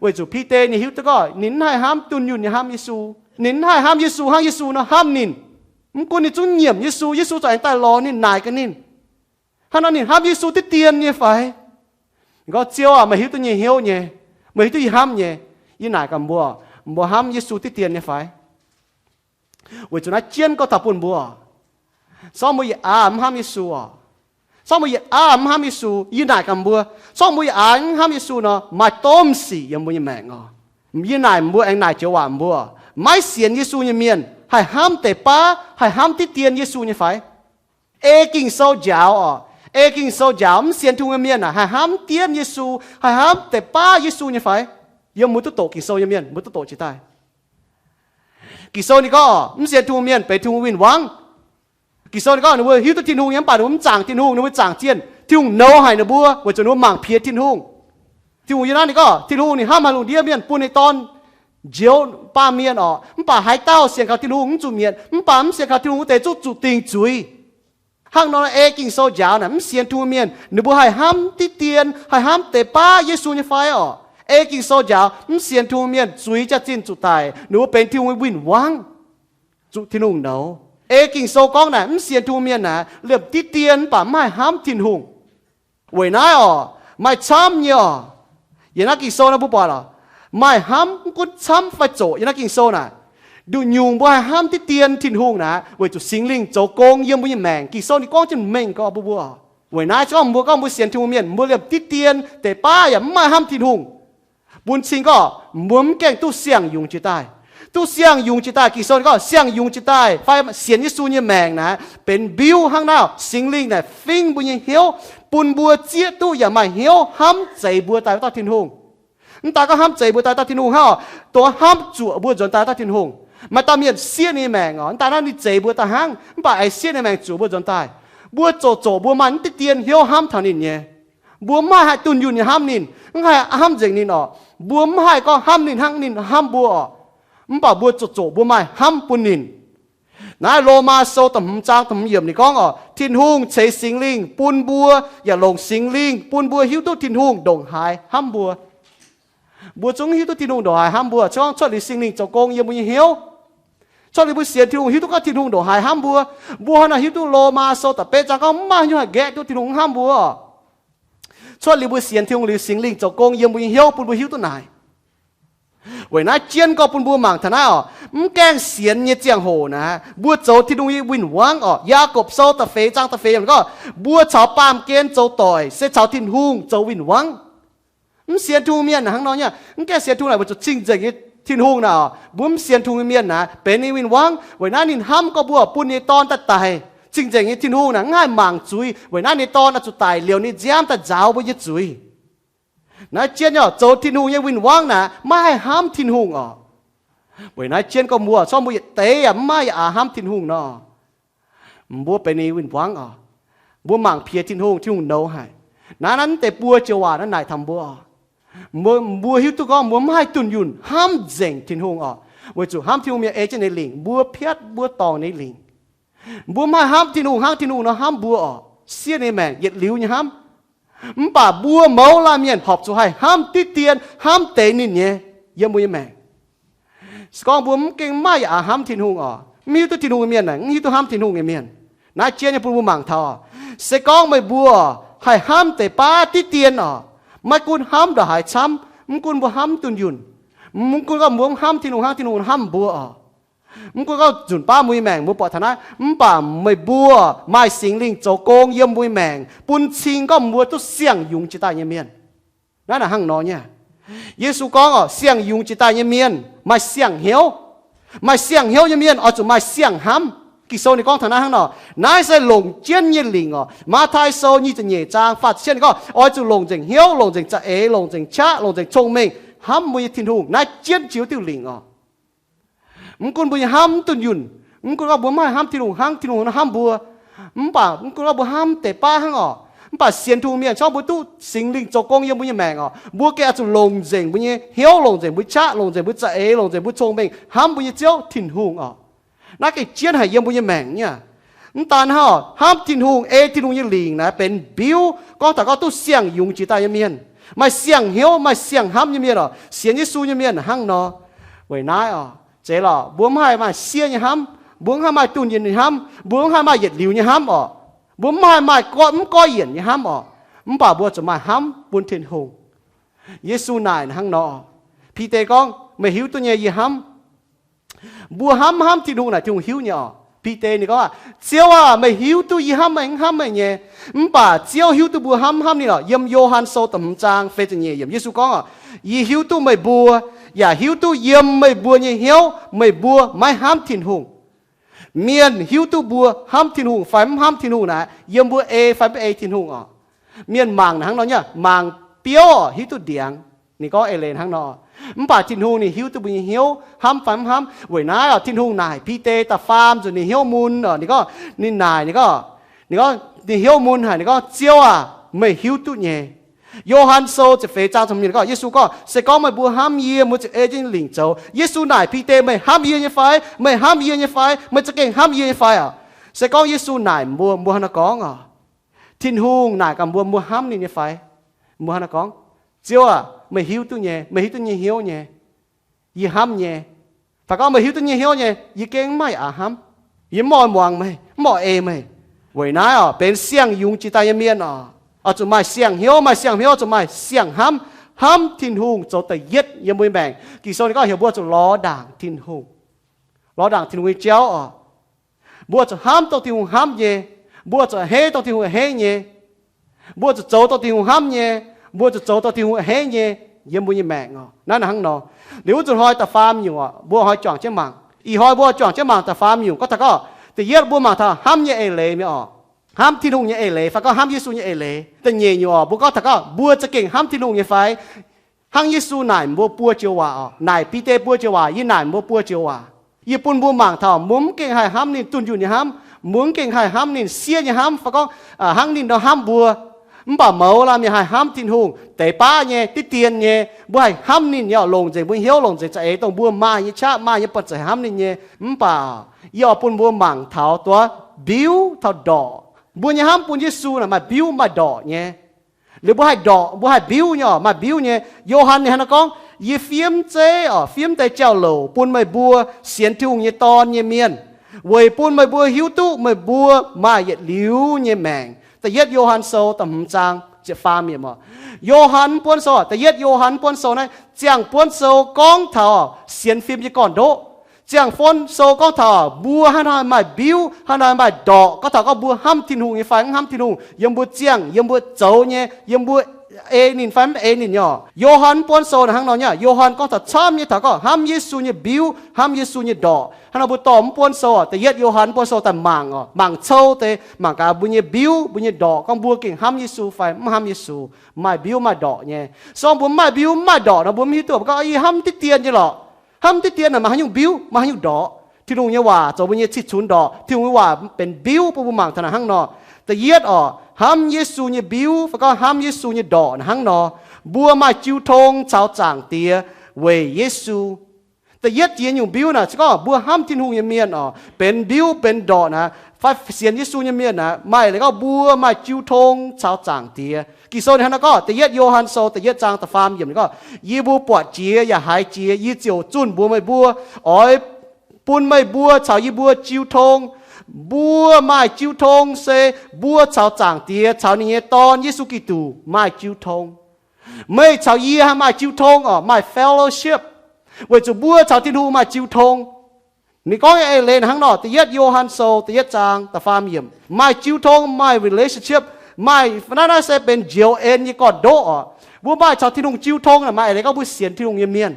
weic zuqc Bide ninh hiuv duqv gorngv ninh mv haih hnamv dunh yunh nyei hnamv Yesu. Ninh mv haih hnamv Yesu hnangv Yesu nor hnamv ninh. Mv gunv ninh zungv nyiemc Yesu, Yesu zungv aengx daaih lorz ninh, naaic gaax ninh. Hnangv nor ninh hnamv Yesu diqv dien nyei fai? Ninh gorngv, Ziouv aah, meih hiuv duqv nyei hnyouv nyei, meih hiuv duqv yie hnamv nyei. Yie naaic gaax mbuo, mbuo hnamv Yesu diqv dien nyei fai? Weic zuqc naaiv jienv gorngv taux bun mbuo, se gorngv mbuo yietc aav mv hnamv Yesu oc, se gorngv mbuo yietc aav mv hnamv Yesu, yie naaic gaax mbuo, se gorngv mbuo yietc aav mv hnamv Yesu nor, maaih domh sic yiem mbuo nyei maengc oc. Yie naaic mbuo aengx naaic joux waac mbuo, maiv sienx Yesu nyei mienh haih hnamv deix baav, haih hnamv diqv dien Yesu nyei fai? Ei Ging-Sou njaaux oc. Ei Ging-Sou njaaux, mv sienx Tin-Hungh nyei mienh aah, haih hnamv diqv dien Yesu, haih hnamv deix baav Yesu nyei fai? Yiem mbuo duqv doqc Ging-Sou nyei mienh, mbuo duqv doqc jiex daaih. Ging-Sou ninh gorngv, mv sienx Tin-Hungh mienh benx Tin-Hungh win-wangv. Ging-Sou ninh gorngv ninh mbuo hiuv duqv Tin-Hungh nyei, mv baac ninh mbuo mv zaangc Tin-Hungh, ninh mbuo zaangc zienh. Tin-Hungh nouz haic ninh mbuo weic zuqc ninh mbuo mangc piex Tin-Hungh. Tin-Hungh yiem naaiv ninh gorngv, Tin-Hungh ninh hnamv haic lungh ndiev mienh, bun ninh nyei Dorn njoux baamh mienh oc. Mv baac haaix dauh sienx kaux Tin-Hungh mv zuqc mietc, mv baac mv sienx kaux Tin-Hungh wuov deix zungv zuqc dingc zuiz. Hnangv nor ei Ging-Sou njaaux naaic, mv sienx Tin-Hungh mienh ninh mbuo haih hnamv diqv dien, haih hnamv deix baav Yesu nyei fai oc? Ei Ging-Sou njaaux, mv sienx Tin-Hungh mienh zuiz jaax-zinh zuqc daic, ninh mbuo benx Tin-Hungh nyei win-wangv, zuqc Tin-Hungh nouz. Ei Ging-Sou gorngv naaic, mv sienx Tin-Hungh mienh naaic liemh diqv dien mv baac mv haih hnamv Tin-Hungh. Weic naaiv oc, maaih camv nyei oc. Yiem naaiv Ging-Sou naaiv mbuo buatc oc, maaih hnamv mv gunv camv fai zoqc yiem naaiv Ging-Sou naaic. Nduqc nyungc mbuo haih hnamv diqv dien Tin-Hungh naaic, weic zuqc Singx Lingh zoux gong yiem mbuo nyei maengc. Ging-Sou ninh gorngv jienv mengh gorngv mbuo mbuo. Weic naaiv se gorngv mbuo gorngv mbuo sienx Tin-Hungh mienh, mbuo liemh diqv dien deix baav yaac mv maaih hnamv Tin-Hungh. Bun cing gorngv mbuo mv gaengh duqv siang-yungz jiex daaih. Duqv siang-yungz jiex daaih, Ging-Sou ninh gorngv siang-yungz jiex daaih fai sienx Yesu nyei maengc naaic benx mbiuv hnangv naaiv, Singx Lingh naaic fingv mbuo nyei hnyouv, bun mbuo zieqv duqv yaac maaih hnyouv hnamv zeix mbuo daaih wuov dauh Tin-Hungh. Mv daaih gorngv hnamv zeix mbuo daaih dauh Tin-Hungh hnangv, dongh hnamv zuoqc mbuo nzuonx daaih dauh Tin-Hungh. Maaih dauh mienh siev ninh nyei maengc oc, mv daaih naaiv ninh zeix mbuo daaih hnangv, mv baac aengx siev ninh maengc zuoqc mbuo nzuonx daaih. Mbuo zoqc zoqc mbuo maaih mv diqv dien hnyouv hnamv taux ninh nyei. Mbuo mv haih haih dunh yunh nyei hnamv ninh, mv haih hnamv nzengc ninh oc. Mbuo mv haih gorngv hnamv ninh hnangv ninh hnamv mbuo oc. Mv baac mbuo zoqc zoqc mbuo maaih hnamv bun ninh. Naaiv Lomaa Sou da'hmz zaang da'hmz yiemc ninh gorngv oc, Tin-Hungh ceix Singx Lingh bun mbuo, yaac longc Singx Lingh bun mbuo hiuv duqv Tin-Hungh ndongc haaix hnamv mbuo. Mbuo zungv hiuv duqv Tin-Hungh ndongc haaix hnamv mbuo, se gorngv cuotv liuz Singx Lingh zoux gong yiem mbuo nyei hnyouv, cuotv liuz mbuo sienx Tin-Hungh hiuv duqv gorngv Tin-Hungh ndongc haaix hnamv mbuo. Mbuo hnangv naaic hiuv duqv Lomaa Sou da'betv zaang gorngv mv maaih haaix nyungc haih nqaeqv duqv Tin-Hungh mv hnamv mbuo. Cuotv liuz mbuo sienx Tin-Hungh liuz, Singx Lingh zoux gong yiem mbuo nyei hnyouv bun mbuo hiuv duqv naaic. Weic naaiv jienv gorngv bun mbuo mangc taux naaiv oc, mv gaengh sienx nyei ziangh hoc naaic, mbuo zoux Tin-Hungh nyei win-wangv oc. Yaagorpc Sou da'feix zaang da'feix yiemc gorngv, mbuo caux baamh gen zoux doic se caux Tin-Hungh zoux win-wangv. Mv sienx Tin-Hungh mienh hnangv nor nyei, mv gaengh sienx Tin-Hungh naaic, weic zuqc cing-nzengc nyei Tin-Hungh naaic oc, mbuo mv sienx Tin-Hungh nyei mienh naaic benx ninh win-wangv. Weic naaiv ninh hnamv gorngv mbuo bun ninh nyei Dorn daaih daic. Cing-nzengc nyei Tin-Hungh naaic mv haih mangc zuiz, weic naaiv ninh nyei Dorn oix zuqc daic liouc ninh nziaamv daaih nzaaux mbuo nyei zuiz. Naaiv jienv oc, zoux Tin-Hungh nyei win-wangv naaic maiv haih hnamv Tin-Hungh oc. Weic naaiv jienv gorngv mbuo, corc mbuo yietc deix yaac mv maaih yaac hnamv Tin-Hungh nor, mbuo benx ninh win-wangv oc. Mbuo mangc piex Tin-Hungh, Tin-Hungh nouz haic. Naaiv, naaiv deix buo joux waac naaiv naaic taux mbuo oc. Mbuo, mbuo hiuv duqv gorngv mbuo mv haih dunh yunh hnamv nzengc Tin-Hungh oc, weic zuqc hnamv Tin-Hungh mienh ei jienv ninh lingc, mbuo piatv mbuo dorngc ninh lingc. Mbuo mv haih hnamv Tin-Hungh hnangv Tin-Hungh nor hnamv mbuo oc. Siev ninh maengc yietc liuz nyei hnamv. Mv baac mbuo mouz laanh mienh horpc zuqc haih hnamv diqv dien, hnamv deix ninh nyei, yiem mbuo nyei maengc. Se gorngv mbuo mv gengh maaih yaac hnamv Tin-Hungh oc, mv hiuv duqv Tin-Hungh nyei mienh naaic, mv hiuv duqv hnamv Tin-Hungh nyei mienh. Naaiv jienv nyei bun mbuo mangc taux, se gorngv meih mbuo haih hnamv deix baav diqv dien oc, maiv gunv hnamv ndongc haaix camv, mv gunv mbuo hnamv dunh yunh, mv gunv gorngv mbuo mv hnamv Tin-Hungh hnangv Tin-Hungh hnamv mbuo oc, mv gunv gorngv nzunc baav mbuo nyei maengc mbuo buatc taux naaiv, mv baac meih mbuo maaih Singx Lingh zoux gong yiem mbuo nyei maengc, bun cing gorngv mbuo duqv siang-yungz jiex daaih nyei mienh. Naaiv naaic hnangv nor nyei. Yesu gorngv oc, siang-yungz jiex daaih nyei mienh maaih siang-hnyouv. Maaih siang-hnyouv nyei mienh oix zuqc maaih siang-hnamv. Ging-Sou ninh gorngv taux naaiv hnangv nor, naaiv se longc jienv nyei lingc oc. Matv^taai Sou nyic ziepc nyeic zaang faah ziepc cietv ninh gorngv, oix zuqc longc nzengc hnyouv, longc nzengc za'eix, longc nzengc qaqv, longc nzengc cong-mengh hnamv mbuo nyei Tin-Hungh. Naaiv jienv jiex diuh lingc oc. Mv gunv mbuo nyei hnamv mv dunh yunh, mv gunv gorngv mbuo mv haih hnamv Tin-Hungh hnangv Tin-Hungh hnamv mbuo, mv baac mv gunv gorngv mbuo hnamv deix baav hnangv oc, mv baac sienx Tin-Hungh mienh corc mbuo duqv Singx Lingh zoux gong yiem mbuo nyei maengc oc, mbuo gengh oix zuqc longc nzengc mbuo nyei hnyouv, longc nzengc mbuo qaqv, longc nzengc mbuo za'eix, longc nzengc mbuo cong-mengh hnamv mbuo nyei Ziouv Tin-Hungh oc. Naaiv gengh jienv haic yiem mbuo nyei maengc nyei. Mv daan hnangv oc, hnamv Tin-Hungh, ei Tin-Hungh nyei lingc naaic benx mbiuv gorngv taux gorngv duqv siang-yungz jiex daaih nyei mienh, maaih siang-hnyouv, maaih siang-hnamv nyei mienh oc. Sienx Yesu nyei mienh hnangv nor. Weic naaiv oc, zeiz lorqc, mbuo mv haih maaih siev nyei hnamv, mbuo mv haih maaih dunh yunh nyei hnamv, mbuo mv haih maaih yietc liuz nyei hnamv oc, mbuo mv haih maaih goiv, mv goiv yienc nyei hnamv oc, mv baac mbuo zuqc maaih hnamv bun Tin-Hungh. Yesu naaic hnangv nor. Bide gorngv, meih hiuv duqv nyei yie hnamv. Mbuo hnamv, hnamv Tin-Hungh naaic Tin-Hungh hiuv nyei oc. Bide ninh gorngv, Ziouv aah! Meih hiuv duqv yie hnamv meih, mv hnamv meih nyei. Mv baac Ziouv hiuv duqv mbuo hnamv, hnamv ninh lorqc. Yiem Yo^han Sou da'hmz zaang feix ziepc nyeic yiemc, Yesu gorngv oc, Yie hiuv duqv meih mbuo, yaac hiuv duqv yiem meih mbuo nyei hnyouv meih mbuo maiv hnamv Tin-Hungh. Mienh hiuv duqv mbuo hnamv Tin-Hungh fai mv hnamv Tin-Hungh naaic, yiem mbuo ei fai mv ei Tin-Hungh oc. Mienh mangc naaic hnangv nor nyei, mangc biouv oc, hiuv duqv ndiangx. Ninh gorngv eix leiz hnangv nor. Mv baac Tin-Hungh ninh hiuv duqv mbuo nyei hnyouv hnamv fai mv hnamv. Weic naaiv oc, Tin-Hungh naaic Bide da'faam nzunc ninh hnyouv mun oc, ninh gorngv, ninh naaic, ninh gorngv, ninh gorngv, ninh hnyouv mun haic, ninh gorngv, Ziouv aah! Meih hiuv duqv nyei. Yo^han Sou ziepc feix zaang ziepc hmz yiemc gorngv, Yesu gorngv, Se gorngv meih mbuo hnamv yie, mbuo ziouc ei jienv lingc zoux. Yesu naaic Bide, Meih hnamv yie nyei fai? Meih hnamv yie nyei fai? Meih za'gengh hnamv yie nyei fai oc? Se gorngv Yesu naaic mbuo, mbuo hnangv naaiv gorngv oc. Tin-Hungh naaic gaax mbuo, mbuo hnamv ninh nyei fai? Mbuo hnangv naaiv gorngv, Ziouv aah! Meih hiuv duqv nyei, meih hiuv duqv nyei hnyouv nyei. Yie hnamv nyei. Fai gorngv, Meih hiuv duqv nyei hnyouv nyei, yie gengh mv maaih aqc hnamv. Yie mv oix muangx meih, mv oix ei meih. Weic naaiv oc, benx siang-yungz jiex daaih nyei mienh oc, oix zuqc maaih siang-hnyouv, maaih siang-hnyouv oix zuqc maaih siang-hnamv. Hnamv Tin-Hungh zoux da'yietv yiem mbuo nyei maengc. Ging-Sou ninh gorngv heuc mbuo zuqc lorz ndaangc Tin-Hungh, lorz ndaangc Tin-Hungh nyei jauv oc. Mbuo zuqc hnamv dongh Tin-Hungh hnamv nyei. Mbuo zuqc a'hneiv dongh Tin-Hungh a'hneiv nyei. Mbuo zuqc zoux dongh Tin-Hungh hnamv nyei. Mbuo zuqc zoux dongh Tin-Hungh a'hneiv nyei yiem mbuo nyei maengc oc. Naaiv naaic hnangv nor. Liuz wuov nzunc hnoi da'faam nyungc oc, mbuo hnoi juangc jienv mangc. Ih hnoi mbuo juangc jienv mangc da'faam nyungc gorngv taux gorngv, da'yietv mbuo mangc taux hnamv nyei eix leiz mi'aqv oc. Hnamv Tin-Hungh nyei eix leiz fai gorngv hnamv Yesu nyei eix leiz. Da'nyeic nyungc oc, mbuo gorngv taux gorngv mbuo za'gengh hnamv Tin-Hungh nyei fai? Hnangv Yesu naaic mbuo buo joux waac oc, naaic Bide buo joux waac, yie naaic mbuo buo joux waac. Yie bun mbuo mangc taux mbuo mv gengh haih hnamv ninh dunh yunh nyei hnamv, mbuo mv gengh haih hnamv ninh siev nyei hnamv fai gorngv, aa, hnangv ninh nor hnamv mbuo. Mv baac mouz laanh mienh haih hnamv Tin-Hungh deix baav nyei, diqv dien nyei. Mbuo haih hnamv ninh nyei oc, longc nzengc mbuo hnyouv, longc nzengc za'eix, dongh mbuo maaih nyei qaqv, maaih nyei buonv-zeic hnamv ninh nyei. Mv baac Yie oix bun mbuo mangc taux duqv mbiuv taux ndorqc. Mbuo nyei hnamv bun Yesu naaic maaih mbiuv maaih ndorqc nyei. Liuz mbuo haih ndorqc, mbuo haih mbiuv nyei oc, maaih mbiuv nyei. Yo^han ninh hnangv naaiv gorngv, Yie fiev zeiv oc, fiev deix jauv-louc bun meih mbuo sienx Tin-Hungh nyei Dorn nyei mienh, weic bun meih mbuo hiuv duqv meih mbuo maaih yietc liuz nyei maengc. Da'yietv Yo^han Sou da'hmz zaang ziepc faam yiemc oc. Yo^han mv buonv sou, da'yietv Yo^han mv buonv sou naaiv ziangh buonv sou gorngv taux sienx fim nyei gorn-ndoqv. Ziangh buonv sou gorngv taux mbuo hnangv haaix nor maaih mbiuv, hnangv haaix nor maaih ndorqc, gorngv taux gorngv mbuo hnamv Tin-Hungh nyei fai mv hnamv Tin-Hungh, yiem mbuo ziangh, yiem mbuo zoux nyei, yiem mbuo ei ninh fai mv ei ninh nyei oc. Yo^han mv buonv sou naaic hnangv nor nyei. Yo^han gorngv taux camv nyei taux gorngv hnamv Yesu nyei mbiuv, hnamv Yesu nyei ndorqc. Hnangv nor mbuo dorh mv buonv sou, da'yietv Yo^han mv buonv sou daaih mangc oc, mangc couv deix, mangc gaax mbuo nyei mbiuv, mbuo nyei ndorqc, gorngv mbuo gengh hnamv Yesu fai mv hnamv Yesu, maaih mbiuv maaih ndorqc nyei. Se gorngv mbuo mv maaih mbiuv mv maaih ndorqc nor, mbuo mv hiuv duqv gorngv yie hnamv diqv dien nyei lorqc. Hnamv diqv dien naaic maaih haaix nyungc mbiuv, maaih haaix nyungc ndorqc. Tin-Hungh nyei waac zoux mbuo nyei cih cunx ndorqc. Tin-Hungh nyei waac benx mbiuv bun mbuo mangc taux naaic hnangv nor. Da'yietv oc, hnamv Yesu nyei mbiuv fai gorngv hnamv Yesu nyei ndorqc naaic hnangv nor, mbuo maaih jiu tong caux Zaangc Diex weic Yesu. Da'yietv jiex nyungc mbiuv naaic se gorngv mbuo hnamv Tin-Hungh nyei mienh oc, benx mbiuv benx ndorqc naaic, fai sienx Yesu nyei mienh naaic, maaih leiz gorngv mbuo maaih jiu tong caux Zaangc Diex. Ging-Sou ninh hnangv naaiv gorngv, da'yietv Yo^han Sou da'yietv zaang da'faam yiemc ninh gorngv, Yie mbuo buatc jiex yaac haiz jiex, yie ziouc zunh mbuox meih mbuo, oix bun meih mbuo caux yie mbuo jiu tong. Mbuo maaih jiu tong se mbuo caux Zaangc Diex caux ninh nyei Dorn, Yesu Giduc, maaih jiu tong. Meih caux yie maaih jiu tong oc, maaih fellowship, weic zuqc mbuo caux Tin-Hungh maaih jiu tong. Ninh gorngv nyei eix leiz naaic hnangv nor, da'yietv Yo^han Sou da'yietv zaang da'faam yiemc, maaih jiu tong, maaih relationship, maaih, naaiv naaiv se benx njoux en nyei gorn-ndoqv oc. Mbuo maaih caux Tin-Hungh jiu tong naaic maaih eix leiz gorngv mbuo sienx Tin-Hungh nyei mienh.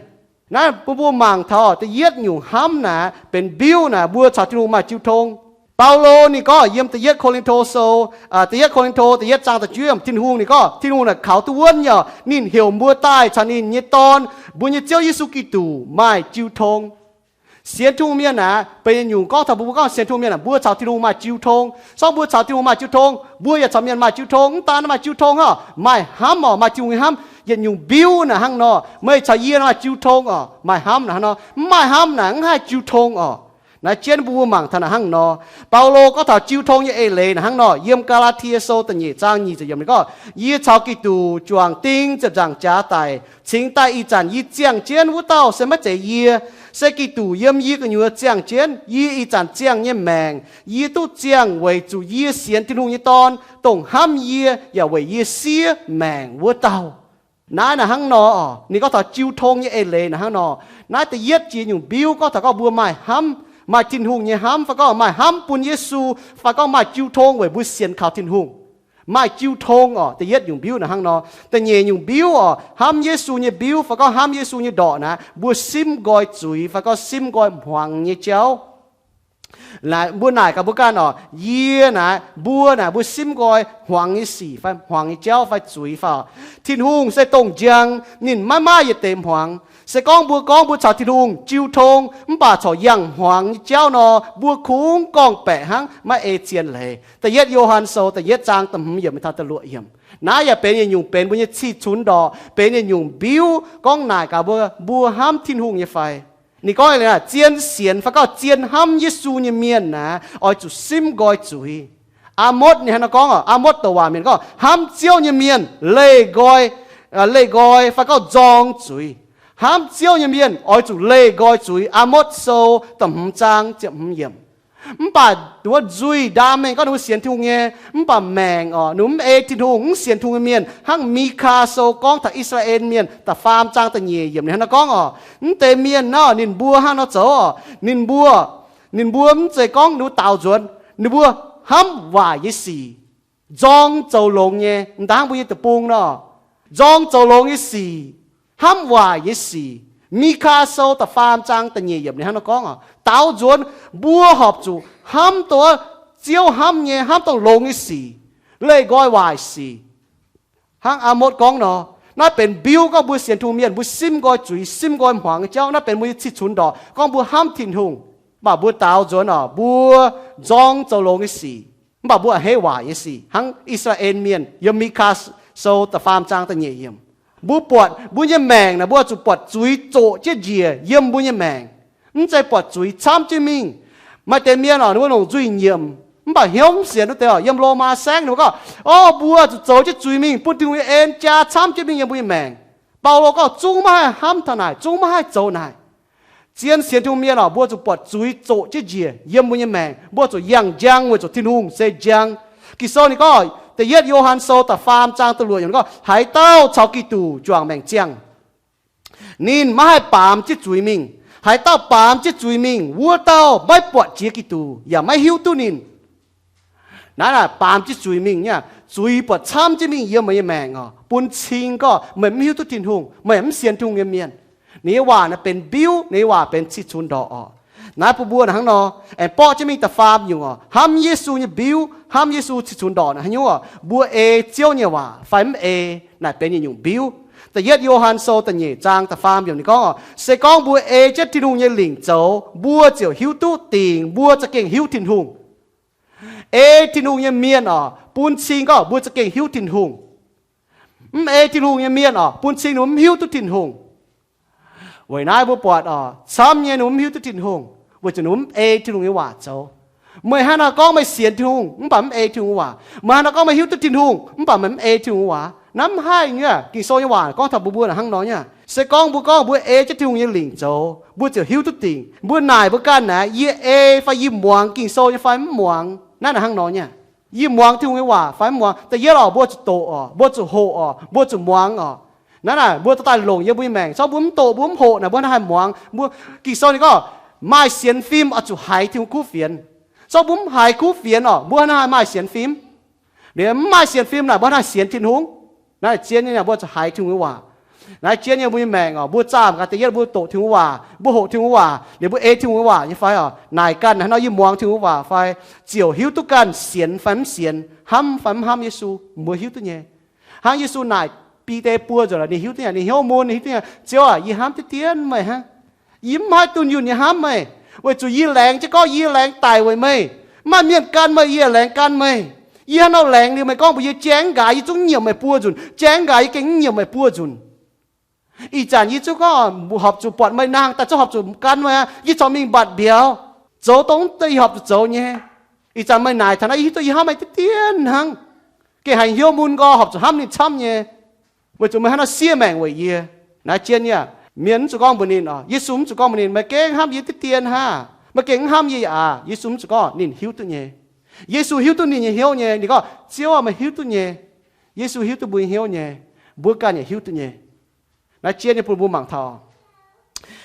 Naaiv bun mbuo mangc taux da'yietv nyungc hnamv naaic benx mbiuv naaic mbuo caux Tin-Hungh maaih jiu tong. Baulo ninh gorngv yiem da'yietv Ko^lin^to Sou, da'yietv Ko^lin^to da'yietv zaang da'juov yiemc, Tin-Hungh ninh gorngv Tin-Hungh naaic kaux duqv wuonv nyei oc, ninh heuc mbuo daaih caux ninh nyei Dorn, mbuo nyei Ziouv Yesu Giduc maaih jiu tong. Sienx Tin-Hungh mienh naaic benx yietc nyungc gorngv taux mbuo, mbuo gorngv sienx Tin-Hungh mienh naaic mbuo caux Tin-Hungh maaih jiu tong. Se gorngv mbuo caux Tin-Hungh maaih jiu tong, mbuo yaac caux mienh maaih jiu tong. Mv daan maaih jiu tong oc, maaih hnamv oc, maaih Tin-Hungh nyei hnamv. Yietc nyungc mbiuv naaic hnangv nor, meih caux yie maaih jiu tong oc, maaih hnamv naaic hnangv nor. Mv maaih hnamv naaic mv haih jiu tong oc. Naaiv jienv mbuo mangc taux naaic hnangv nor. Baulo gorngv taux jiu tong nyei eix leiz naaic hnangv nor, yiem Gaa^laa^tie Sou da'nyeic zaang nyic ziepc yiemc ninh gorngv, Yie caux Giduc juangc ding ziepc nzaangc jaax daic, cingx daaih ih zanc yie ziangh jienv wuov dauh se maiv zeiz yie, se Giduc yiem yie gu'nyuoz ziangh jienv. Yie ih zanc ziangh nyei maengc, yie duqv ziangh weic zuqc yie sienx Tin-Hungh nyei Dorn, dongh hnamv yie yaac weic yie siev maengc wuov dauh. Naaiv naaic hnangv nor, ninh gorngv taux jiu tong nyei eix leiz naaic hnangv nor. Naaiv da'yietv jiex nyungc mbiuv gorngv taux gorngv mbuo maaih hnamv, maaih Tin-Hungh nyei hnamv, fai gorngv maaih hnamv bun Yesu, fai gorngv maaih jiu tong weic mbuo sienx kaux Tin-Hungh. Maaih jiu tong oc, da'yietv nyungc mbiuv naaic hnangv nor. Da'nyeic nyungc mbiuv oc, hnamv Yesu nyei mbiuv fai gorngv hnamv Yesu nyei ndorqc naaic, mbuo simv nqoi zuiz fai gorngv simv nqoi hmuangx nyei jauv. Naaic mbuo naaic gaax mbuo ganh oc, yie naaic, mbuo naaic, mbuo simv nqoi hmuangx nyei sic fai hmuangx nyei jauv fai zuiz fai oc. Tin-Hungh se dongh njang, ninh maiv maaih yietc deix hmuangx. Se gorngv mbuo gorngv mbuo caux Tin-Hungh jiu tong mv baac corc yangh hmuangx nyei jauv nor, mbuo kungx gorngv-baeqc hnangv, maiv ei zien leiz. Da'yietv Yo^han Sou da'yietv zaang da'hmz yiemc taux da'luoqc yiemc. Naaiv yaac benx yietc nyungc benx mbuo nyei cih cunx ndorqc, benx yietc nyungc mbiuv gorngv naaic gaax mbuo, mbuo hnamv Tin-Hungh nyei fai. Ninh gorngv, zien sienx fai gorngv zien hnamv Yesu nyei mienh naaic, oix zuqc simv nqoi zuiz. Aa^motv ninh hnangv nor gorngv oc, Aa^motv douc waac mienh gorngv, hnamv Ziouv nyei mienh leih nqoi, leih nqoi fai gorngv nzorng zuiz. Hnamv Ziouv nyei mienh oix zuqc leih nqoi zuiz. Aa^motv Sou da'hmz zaang ziepc hmz yiemc. Mv baac wuov nzuih ndaam mengh gorngv ninh mbuo sienx Tin-Hungh nyei, mv baac maengc oc, ninh mv ei Tin-Hungh, mv sienx Tin-Hungh nyei mienh, hnangv Mikaa Sou gorngv taux I^saa^laa^en Mienh da'faam zaang da'nyeic yiemc ninh hnangv nor gorngv oc, mv deix mienh naaiv ninh mbuo hnangv nor zoux oc, ninh mbuo, ninh mbuo mv zeiz gorngv ninh mbuo daaux nzuonx, ninh mbuo hnamv waaic nyei sic, nzorng zoux longx nyei, m'daaih hnangv mbuo nyei deic-bung nor, nzorng zoux longx nyei sic, hnamv waaic nyei sic. Mikaa Sou da'faam zaang da'nyeic yiemc ninh hnangv nor gorngv oc, daaux nzuonx mbuo horpc zuqc hnamv dongh Ziouv hnamv nyei, hnamv dongh longx nyei sic, leih nqoi waaic sic. Hnangv Aa^motv gorngv nor, naaiv benx mbiuv gorngv mbuo sienx Tin-Hungh mienh mbuo simv nqoi zuiz, simv nqoi hmuangx nyei jauv. Naaiv benx mbuo nyei cih cunx ndorqc gorngv mbuo hnamv Tin-Hungh, mv baac mbuo daaux nzuonx oc, mbuo nzorng zoux longx nyei sic, mv baac mbuo a'hneiv waaic nyei sic, hnangv I^saa^laa^en Mienh yiem Mikaa Sou da'faam zaang da'nyeic yiemc. Mbuo buatc mbuo nyei maengc naaic, mbuo zuqc buatc zuiz zoqc jienv njiec yiem mbuo nyei maengc, mv zeiz buatc zuiz camv jienv mingh. Maaih deix mienh oc, ninh mbuo longc nzuih nyiemc mv baac hnyouv mv sienx wuov deix oc, yiem Lomaa saengv ninh mbuo gorngv, o, mbuo zuqc zoux jienv zuiz mingh bun Tin-Hungh nyei en jaa camv jienv mingh yiem mbuo nyei maengc. Baulo gorngv zungv maiv haih hnamv taux naaic, zungv maiv haih zoux naaic. Zien sienx Tin-Hungh mienh oc, mbuo zuqc buatc zuiz zoqc jienv njiec yiem mbuo nyei maengc, mbuo zuqc yangh njang weic zuqc Tin-Hungh se njang. Ging-Sou ninh gorngv, da'yietv Yo^han Sou da'faam zaang da'luoqc yiemc gorngv, haaix dauh caux Giduc juangc maengc ziangh, ninh maiv haih baamz jienv zuiz mingh. Haaix dauh baamz jienv zuiz mingh, wuov dauh maiv buatc jiex Giduc yaac maiv hiuv duqv ninh. Naaiv naaic baamz jienv zuiz mingh nyei, zuiz buatc camv jienv mingh yiem meih nyei maengc oc, bun cing gorngv meih mv hiuv duqv Tin-Hungh, meih mv sienx Tin-Hungh nyei mienh. Ninh nyei waac naaic benx mbiuv, ninh nyei waac benx cih cunx ndorqc oc. Naaiv bun mbuo naaic hnangv nor, aengx borqv jienv mingh da'faam nyungc oc, hnamv Yesu nyei mbiuv, hnamv Yesu cih cunx ndorqc naaic haaix nyungc oc, mbuo ei Ziouv nyei waac fai mv ei, naaic benx yietc nyungc mbiuv. Da'yietv Yo^han Sou da'nyeic zaang da'faam yiemc ninh gorngv oc, se gorngv mbuo ei jienv Tin-Hungh nyei lingc zoux, mbuo ziouc hiuv duqv dingc mbuo za'gengh hiuv Tin-Hungh. Ei Tin-Hungh nyei mienh oc, bun cing gorngv mbuo za'gengh hiuv Tin-Hungh. Mv ei Tin-Hungh nyei mienh oc, bun cing ninh mbuo mv hiuv duqv Tin-Hungh. Weic naaiv mbuo buatc oc, camv nyei ninh mbuo mv hiuv duqv Tin-Hungh, weic zuqc ninh mbuo mv ei Tin-Hungh nyei waac zoux. Meih hnangv naaiv gorngv meih sienx Tin-Hungh mv baac mv ei Tin-Hungh waac, meih hnangv naaiv gorngv meih hiuv duqv Tin-Hungh mv baac meih mv ei Tin-Hungh waac, naaiv mv haih nyei. Ging-Sou nyei waac gorngv taux mbuo, mbuo naaic hnangv nor nyei. Se gorngv mbuo gorngv mbuo ei jienv Tin-Hungh nyei lingc zoux, mbuo ziouc hiuv duqv dingc. Mbuo naaic mbuo ganh naaic, yie ei fai yie muangx Ging-Sou nyei fai mv muangx, naaiv naaic hnangv nor nyei. Yie muangx Tin-Hungh nyei waac fai mv muangx. Da'yietv oc, mbuo zuqc doqc oc, mbuo zuqc hoqc oc, mbuo zuqc muangx oc. Naaiv naaic mbuo dorh daaih longc yiem mbuo nyei maengc. Zorqv mbuo mv doqc, mbuo mv hoqc naaic, mbuo hnangv haaix muangx? Mbuo, Ging-Sou ninh gorngv, maaih sienx fim oix zuqc haiz Tin-Hungh kuv fienx. Zorqv mbuo mv haiz kuv fienx oc, mbuo hnangv haaix maaih sienx fim? Liuz mv maaih sienx fim naaic, mbuo hnangv haaix sienx Tin-Hungh? Naaiv zien nyei, mbuo zuqc haiz Tin-Hungh nyei waac. Naaiv zien nyei, mbuo nyei maengc oc, mbuo zaah gaax da'yietv mbuo doqc Tin-Hungh waac, mbuo hoqc Tin-Hungh waac, liuz mbuo ei Tin-Hungh nyei waac nyei fai oc? Naaic ganh hnangv nor, yie muangx Tin-Hungh nyei waac fai? Ziouc hiuv duqv ganh sienx fai mv sienx, hnamv fai mv hnamv Yesu, mbuo hiuv duqv nyei. Hnangv Yesu naaic Bide buo nzunc, ninh hiuv duqv nyei, ninh hnyouv mun, ninh hiuv duqv nyei, Ziouv aac, yie hnamv diqv dien meih hnangv. Yie mv haih dunh yunh nyei hnamv meih, weic zuqc yie laengz jienv gorngv yie laengz daic weic meih. Mv maaih mienh gan meih, yie laengz gan meih. Yie hnangv nor laengz liuz meih gorngv mbuox yie, jaeng nqaaix yie zungv nyiemc meih buo nzunc, jaeng nqaaix yie gengh mv nyiemc meih buo nzunc. Ih zanc yie zungv gorngv horpc zuqc buatc meih nangh daaih, zungv horpc zuqc gan meih aqv. Yie corc mingh mbatc mbiauz, zoux dongh mv deix yie horpc zuqc zoux nyei. Ih zanc meih naaic taux naaiv, yie hiuv duqv yie hnamv meih diqv dien hnangv. Gengh haiz hnyouv mun nqoi horpc zuqc hnamv ninh camv nyei, weic zuqc meih hnangv nor siev maengc weic yie. Naaiv zien nyei. Mienh mv zuqc gorngv mbuox ninh oc, Yesu mv zuqc gorngv mbuox ninh, meih gengh hnamv yie diqv dien hnangv, meih gengh mv hnamv yie aqv. Yesu mv zuqc gorngv, ninh hiuv duqv nyei. Yesu hiuv duqv ninh nyei hnyouv nyei. Ninh gorngv, Ziouv aac, meih hiuv duqv nyei. Yesu hiuv duqv mbuo nyei hnyouv nyei. Mbuo ganh yaac hiuv duqv nyei. Naaiv zien nyei bun mbuo mangc taux.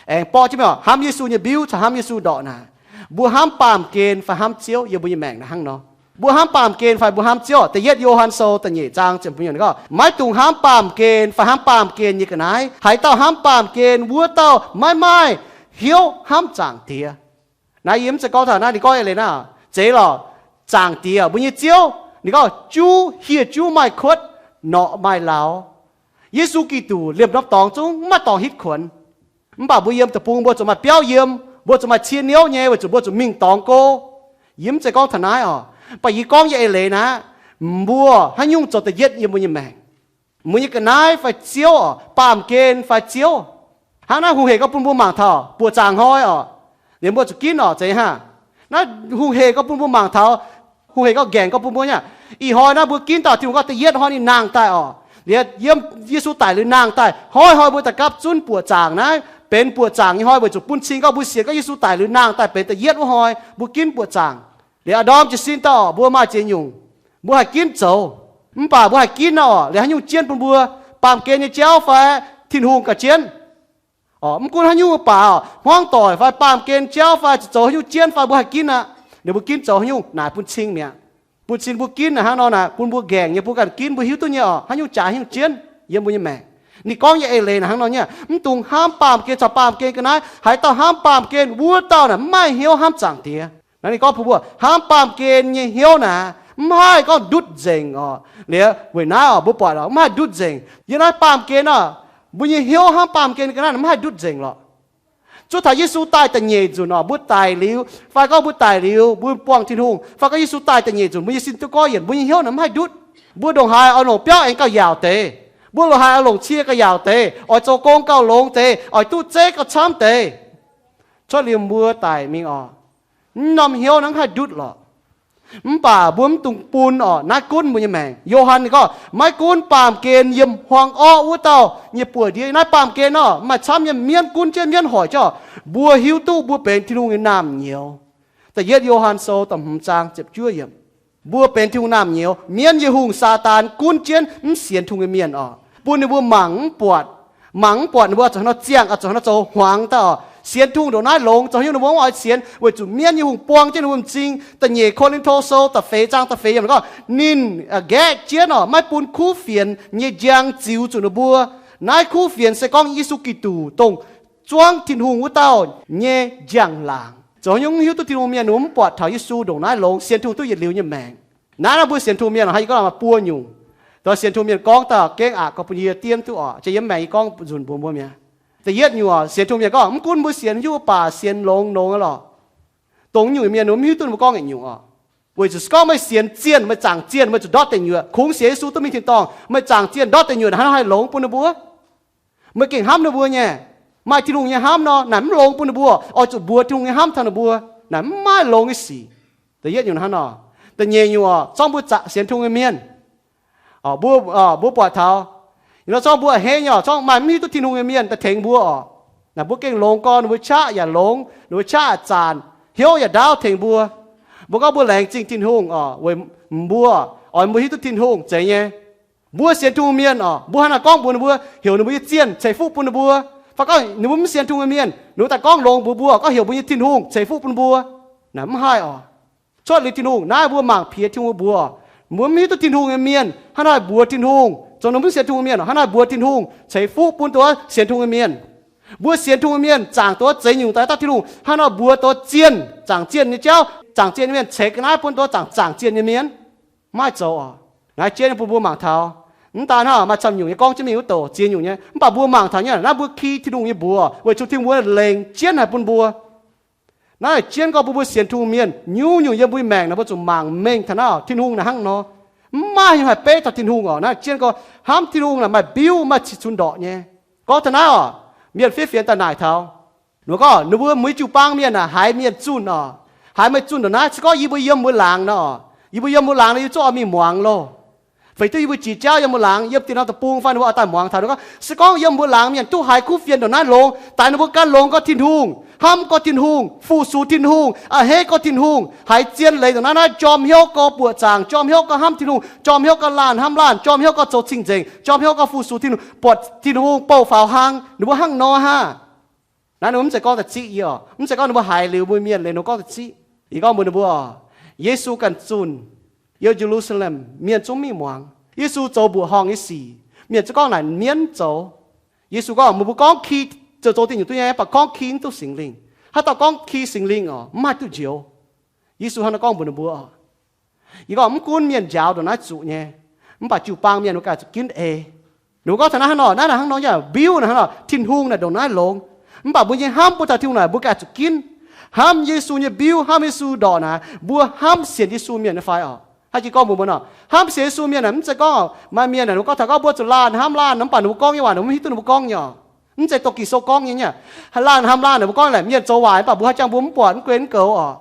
Aengx borqv jienv mingh oc, hnamv Yesu nyei mbiuv caux hnamv Yesu ndorqc naaic. Mbuo hnamv baamh gen fai hnamv Ziouv yiem mbuo nyei maengc naaiv hnangv nor. Mbuo hnamv baamh gen fai mbuo hnamv Ziouv? Da'yietv Yo^han Sou da'nyeic zaang ziepc hmz yiemc gorngv, maiv dungx hnamv baamh gen fai hnamv baamh gen nyei ga'naaiv. Haaix dauh hnamv baamh gen, wuov dauh maiv maaih hnyouv hnamv Zaangc Diex. Naaiv yie mv zeiz gorngv taux naaiv, ninh gorngv eix leiz naaiv, zeiz lorqc. Zaangc Diex, mbuo nyei Ziouv, ninh gorngv juv, hieh juv maaih kuotv, norqc maaih lauz. Yesu Giduc liemh norm dorngx zungv mv maaih dorngx hitv kuonx. Mv baac mbuo yiem deic-bung mbuo zuqc maaih biauv yiem, mbuo zuqc maaih cie niouv nyei, weic zuqc mbuo zuqc mingh dorngx go. Yie mv zeiz gorngv taux naaiv oc. Mv baac yie gorngv nyei eix leiz naaiv, mbuo haaix nyungc zoux da'yietv yiem mbuo nyei maengc? Mbuo nyei ga'naaiv fai Ziouv oc? Baamh gen fai Ziouv? Hnangv naaiv hungh hec gorngv bun mbuo mangc taux buoqc zaangc hnoi oc, liemh mbuo zuqc ginv oc, zeiz hnangv. Naaiv hungh hec gorngv bun mbuo mangc taux, hungh hec gorngv nqaengc gorngv bun mbuo nyei. Ih hnoi naaiv mbuo ginv dauh Tin-Hungh gorngv da'yietv hnoi ninh nangh daaih oc. Liuz yiem Yesu daic liuz nangh daaih, hnoi-hnoi mbuo daux gapv zunv buoqc zaangc naaiv benx buoqc zaangc nyei hnoi, weic zuqc bun cing gorngv mbuo sienx gorngv Yesu daic liuz nangh daaih benx da'yietv wuov hnoi mbuo ginv buoqc zaangc. Liuz a'ndorm jiez sin daaih oc, mbuo maaih ziex nyungc mbuo haih ginv zoux. Mv baac mbuo haih ginv nor oc, liuz haaix nyungc jienv bun mbuo? Baamh gen nyei jauv fai Tin-Hungh gauh jienv? Oc, mv gunv haaix nyungc mbuo baac oc, hmuangv doic fai baamh gen jauv fai zoux haaix nyungc jienv fai mbuo haih ginv aqv. Liuz mbuo ginv zoux haaix nyungc naaic bun cing mi'aqv. Bun cing mbuo ginv naaic hnangv nor naaic, bun mbuo nqaengc nyei, mbuo ganh ginv, mbuo hiuv duqv nyei oc, haaix nyungc jaax haaix nyungc jienv yiem mbuo nyei maengc. Ninh gorngv nyei eix leiz naaic hnangv nor nyei, mv dungx hnamv baamh gen caux baamh gen ga'naaiv. Haaix dauh hnamv baamh gen, wuov dauh naaic mv maaih hnyouv hnamv Zaangc Diex. Naaiv ninh gorngv bun mbuo, hnamv baamh gen nyei hnyouv naaic mv haih gorngv ndutv nzengc oc. Liuz weic naaiv oc, mbuo buatc oc, mv haih ndutv nzengc. Yiem naaiv baamh gen oc, mbuo nyei hnyouv hnamv baamh gen ga'naaiv mv haih ndutv nzengc lorqc. Zuov taux Yesu daaih da'nyeic nzunc oc, mbuo daic liuz, fai gorngv mbuo daic liuz mbuo buangh Tin-Hungh, fai gorngv Yesu daaih da'nyeic nzunc mbuo nyei sin duqv goiv yienc, mbuo nyei hnyouv naaic mv haih ndutv. Mbuo ndongc haaix oix longc biauv aengx gauh yaauc deix, mbuo ndongc haaix oix longc cie gauh yaauc deix, oix zoux gong gauh longx deix, oix duqv zeiv gauh camv deix. Cuotv liuz mbuo daic mingh oc, Mv norm hnyouv naaiv haih ndutv lorqc. Mv baac mbuo mv dungx bun orqc, naaiv gunv mbuo nyei maengc. Yo^han ninh gorngv, maiv gunv baamh gen yiem huaang orqv wuov dauh nyei buoz-ndiev, naaiv baamh gen orqc, maaih camv nyei mienv gunv jienv, mienv hoic jienv orqc, mbuo hiuv duqv mbuo benx Tin-Hungh nyei naamh nyouz. Da'yietv Yo^han Sou da'hmz zaang ziepc juov yiemc. Mbuo benx Tin-Hungh naamh nyouz. Mienv nyei hungh, Saadaan, gunv jienv mv sienx Tin-Hungh nyei mienh orqc, bun ninh mbuo mangc mv buatc. Mangc mv buatc, ninh mbuo zuqc haaix nor ziangh, zuqc haaix nor zoux, hmuangx daaih orqc, sienx Tin-Hungh ndongc naaiv longx, zoux haaix nyungc ninh mbuo mv oix sienx, weic zuqc mienv nyei hungh buang jienv ninh mbuo m'zing. Da'nyeic Ko^lin^to Sou da'feix zaang da'feix yiemc gorngv, ninh nqaeqv jienv orqc, maiv bun kuv fienx nyei njang ziux zuqc ninh mbuo. Naaiv kuv fienx se gorngv Yesu Giduc, dongh zuangv Tin-Hungh wuov dauh nyei njang-laangc. Zoux haaix nyungc mv hiuv duqv Tin-Hungh mienh, ninh mbuo mv buatc taux Yesu ndongc naaiv longx, sienx Tin-Hungh duqv yietc liuz nyei maengc. Naaiv, naaiv mbuo sienx Tin-Hungh mienh haih gorngv maaih buo nyungc. Dongh sienx Tin-Hungh mienh gorngv daaih gengh aqc gorngv bun yie diemv duqv orqc. Jiex yiem maengc yie gorngv nzunc mbuox mbuo mi'aqv. Da'yietv nyungc orqc, sienx Tin-Hungh mienh gorngv mv gunv mbuo sienx haaix nyungc baac sienx longx longx lorqc. Dongh nyungc mienh mv hiuv duqv ninh mbuo gorngv yietc nyungc orqc. Weic zuqc se gorngv meih sienx zienh, meih zaangc zienh, meih zuqc ndortv deic nyuoqc, kungx sienx Yesu duqv mingh tin-dorngh, meih zaangc zienh ndortv deic nyuoqc, hnangv nor haih longx bun ninh mbuo? Meih gengh hnamv ninh mbuo nyei, maaih Tin-Hungh nyei hnamv nor, naaic mv longx bun ninh mbuo, oix zuqc mbuox Tin-Hungh nyei hnamv taux ninh mbuo. Naaic mv maaih longx nyei sic. Da'yietv nyungc hnangv nor. Da'nyeic nyungc orqc, zorngv mbuo zaangc sienx Tin-Hungh nyei mienh, mbuo, mbuo buatc taux, ih hnoi zorngv mbuo a'hneiv nyei orqc, zorngv maaih mv hiuv duqv Tin-Hungh nyei mienh daaih tengx mbuo orqc, naaic mbuo gengh longx gorn ninh mbuo qaqv yaac longx, ninh mbuo qaqv yaac zaanc, hnyouv yaac ndaauv tengx mbuo. Mbuo gorngv mbuo laengz zingh Tin-Hungh orqc, weic mbuo oix mbuo hiuv duqv Tin-Hungh zeiz nyei. Mbuo sienx Tin-Hungh mienh orqc, mbuo hnangv naaic gorngv mbuox ninh mbuo, heuc ninh mbuo nyei zienh ceix fuqv bun ninh mbuo. Fai gorngv ninh mbuo mv sienx Tin-Hungh nyei mienh, ninh mbuo daaih gorngv longx mbuox mbuo, gorngv heuc mbuo nyei Tin-Hungh ceix fuqv bun mbuo. Naaic mv haih orqc. Cuotv liuz Tin-Hungh naaiv, mbuo mangc piex Tin-Hungh mbuox, mbuo mv hiuv duqv Tin-Hungh nyei mienh hnangv naaic mbuox Tin-Hungh. Zoux ninh mbuo mv sienx Tin-Hungh mienh, hnangv naaic mbuox Tin-Hungh ceix fuqv bun dongh wuov sienx Tin-Hungh nyei mienh. Mbuo sienx Tin-Hungh nyei mienh zaangc dongh wuov zeix nyungc daaih daaih Tin-Hungh, hnangv naaic mbuox dongh wuov zienh, zaangc zienh nyei jauv, zaangc zienh nyei mienh ceix ga'naaiv bun dongh wuov zaangc, zaangc zienh nyei mienh. Mv maaih zoux orqc. Naaiv jienv bun mbuo mangc taux, mv daan hnangv maaih camv nyungc nyei gorngv jienv mingh wuov douc ziex nyungc nyei, mv baac mbuo mangc taux nyei naaiv mbuo ki Tin-Hungh nyei mbuox weic zuqc Tin-Hungh mbuo lengc jienv haic bun mbuo. Naaiv jienv gorngv mbuo, mbuo sienx Tin-Hungh mienh nyungc-nyungc yiem mbuo nyei maengc naaic mbuo zuqc mangc mengh taux naaiv Tin-Hungh naaic hnangv nor. Mv maaih haaix nyungc haih beiv taux Tin-Hungh orqc. Naaiv jienv gorngv hnamv Tin-Hungh naaic maaih mbiuv, maaih cih cunx ndorqc nyei. Gorngv taux naaiv orqc, mienh fiev fienx daaih naaic taux, ninh gorngv ninh mbuo muiz jiu-baang mienh naaic haiz mienh zunh orqc, haiz meih zunh ndongc naaiv, se gorngv yie mbuo yiem mbuo laangz nor, yie mbuo yiem mbuo laangz nor yie zuqc oix mingh muangx loh. Feix duqv yie mbuo jiex jauv yiem mbuo laangz, yiem dien norm deic-bung fai ninh mbuo oix daaih muangx taux. Ninh gorngv se gorngv yiem mbuo laangz mienh duqv haiz kuv fienx ndongc naaiv longx, daix ninh mbuo gan longx gorx Tin-Hungh, hnamv gorx Tin-Hungh, fu-sux Tin-Hungh, a'hneiv gorx Tin-Hungh, haiz zien leiz ndongc naaiv, naaiv jorm hnyouv gorx buoqc zaangc, jorm hnyouv gorx hnamv Tin-Hungh, jorm hnyouv gorx laanh hnamv laanh, jorm hnyouv gorx zoux cing-nzengc, jorm hnyouv gorx fu-sux Tin-Hungh, buatc Tin-Hungh bouh faaux hlang, ninh mbuo hnangv nor hnangv. Naaiv ninh mbuo mv zeiz gorngv daaih ziqv yie orqc. Mv zeiz gorngv ninh mbuo haiz liuz mbuo mienh leiz ninh mbuo gorngv daaih ziqv. Yie gorngv mbuox ninh mbuo orqc, Yesu ganh zunh, yiem Ye^lu^saa^lem mienh zungv mingh muangx. Yesu zoux mbuoqc horngh nyei sic, mienh zungv gorngv naaic mienv zoux. Yesu gorngv, meih mbuo gorngv ki zoux, zoux deix nyungc duqv nyei, mv baac gorngv ki mv duqv Singx Lingh. Haaix dauh gorngv ki Singx Lingh orqc, mv haih duqv njoux. Yesu hnangv naaiv gorngv mbuox ninh mbuo orqc. Yie gorngv mv gunv mienh njaaux ndongc naaiv zuqc nyei, mv baac jiu-baang mienh mbuo ganh zuqc ginv eix. Ninh mbuo gorngv taux naaiv hnangv nor, naaiv naaic hnangv nor, yaac mbiuv naaic hnangv nor, Tin-Hungh naaic ndongc naaiv longx. Mv baac mbuo nyei hnamv bun taux Tin-Hungh naaic mbuo ganh zuqc ginv. Hnamv Yesu nyei mbiuv, hnamv Yesu ndorqc naaic, mbuo hnamv sienx Yesu mienh nyei fai orqc? Haih jiex gorngv mbuox mbuo nor, hnamv sienx Yesu mienh naaic mv zeiz gorngv maaih mienh naaic ninh mbuo gorngv taux gorngv mbuo zuqc laanh hnamv laanh, mv baac ninh mbuo gorngv nyei waac ninh mbuo mv hiuv duqv ninh mbuo gorngv nyei orqc. Mv zeiz doqc Ging-Sou gorngv nyei nyei. Laanh hnamv laanh naaic mbuo gorngv laengc mienh zoux waaic, mv baac mbuo haaix jangx mbuo mv buatc, mv guen mv goux orqc.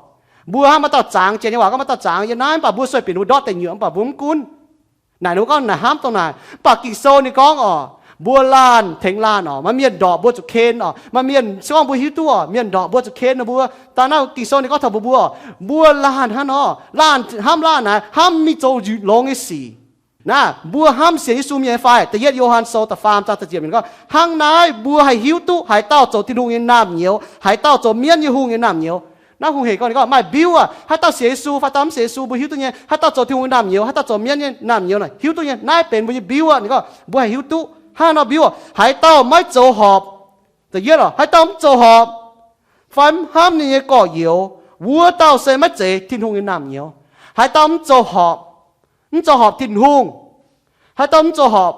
Mbuo hnamv maaih dauh zangx jiex nyei waac gorngv maaih dauh zangx yiem naaiv, mv baac mbuo sueih bieqc ninh mbuo ndortv deic nyuoqc, mv baac mbuo mv gunv. Naaic ninh mbuo gorngv naaic hnamv dongh naaic, mv baac Ging-Sou ninh gorngv orqc, mbuo laanh tengx laanh orqc, maaih mienh ndorqc mbuo zuqc ken orqc, maaih mienh se gorngv mbuo hiuv duqv orqc, mienh ndorqc mbuo zuqc ken ninh mbuo. Daaih naaiv Ging-Sou ninh gorngv taux mbuo, mbuo, mbuo laanh hnangv nor, laanh hnamv laanh naaic hnamv mingh zoux longx nyei sic. Naaiv mbuo hnamv sienx Yesu mienh nyei fai? Da'yietv Yo^han Sou da'faam zaang da'ziepc yiemc gorngv, hnangv naaiv mbuo haih hiuv duqv haaix dauh zoux Tin-Hungh nyei naamh nyouz, haaix dauh zoux mienv nyei hungh nyei naamh nyouz. Naaiv hungh heic gorngv, ninh gorngv maaih mbiuv aac, haaix dauh sienx Yesu fai dauh mv sienx Yesu mbuo hiuv duqv nyei. Haaix dauh zoux Tin-Hungh nyei naamh nyouz, haaix dauh zoux mienv nyei naamh nyouz naaic hiuv duqv nyei. Naaiv benx mbuo nyei mbiuv aac. Ninh gorngv mbuo haih hiuv duqv hnangv nor mbiuv aac, haaix dauh maiv zoux horpc, da'yietv oc, haaix dauh mv zoux horpc fai mv hnamv ninh nyei gorx-youz, wuov dauh se maiv zeiz Tin-Hungh nyei naamh nyouz. Haaix dauh mv zoux horpc, mv zoux horpc Tin-Hungh, haaix dauh mv zoux horpc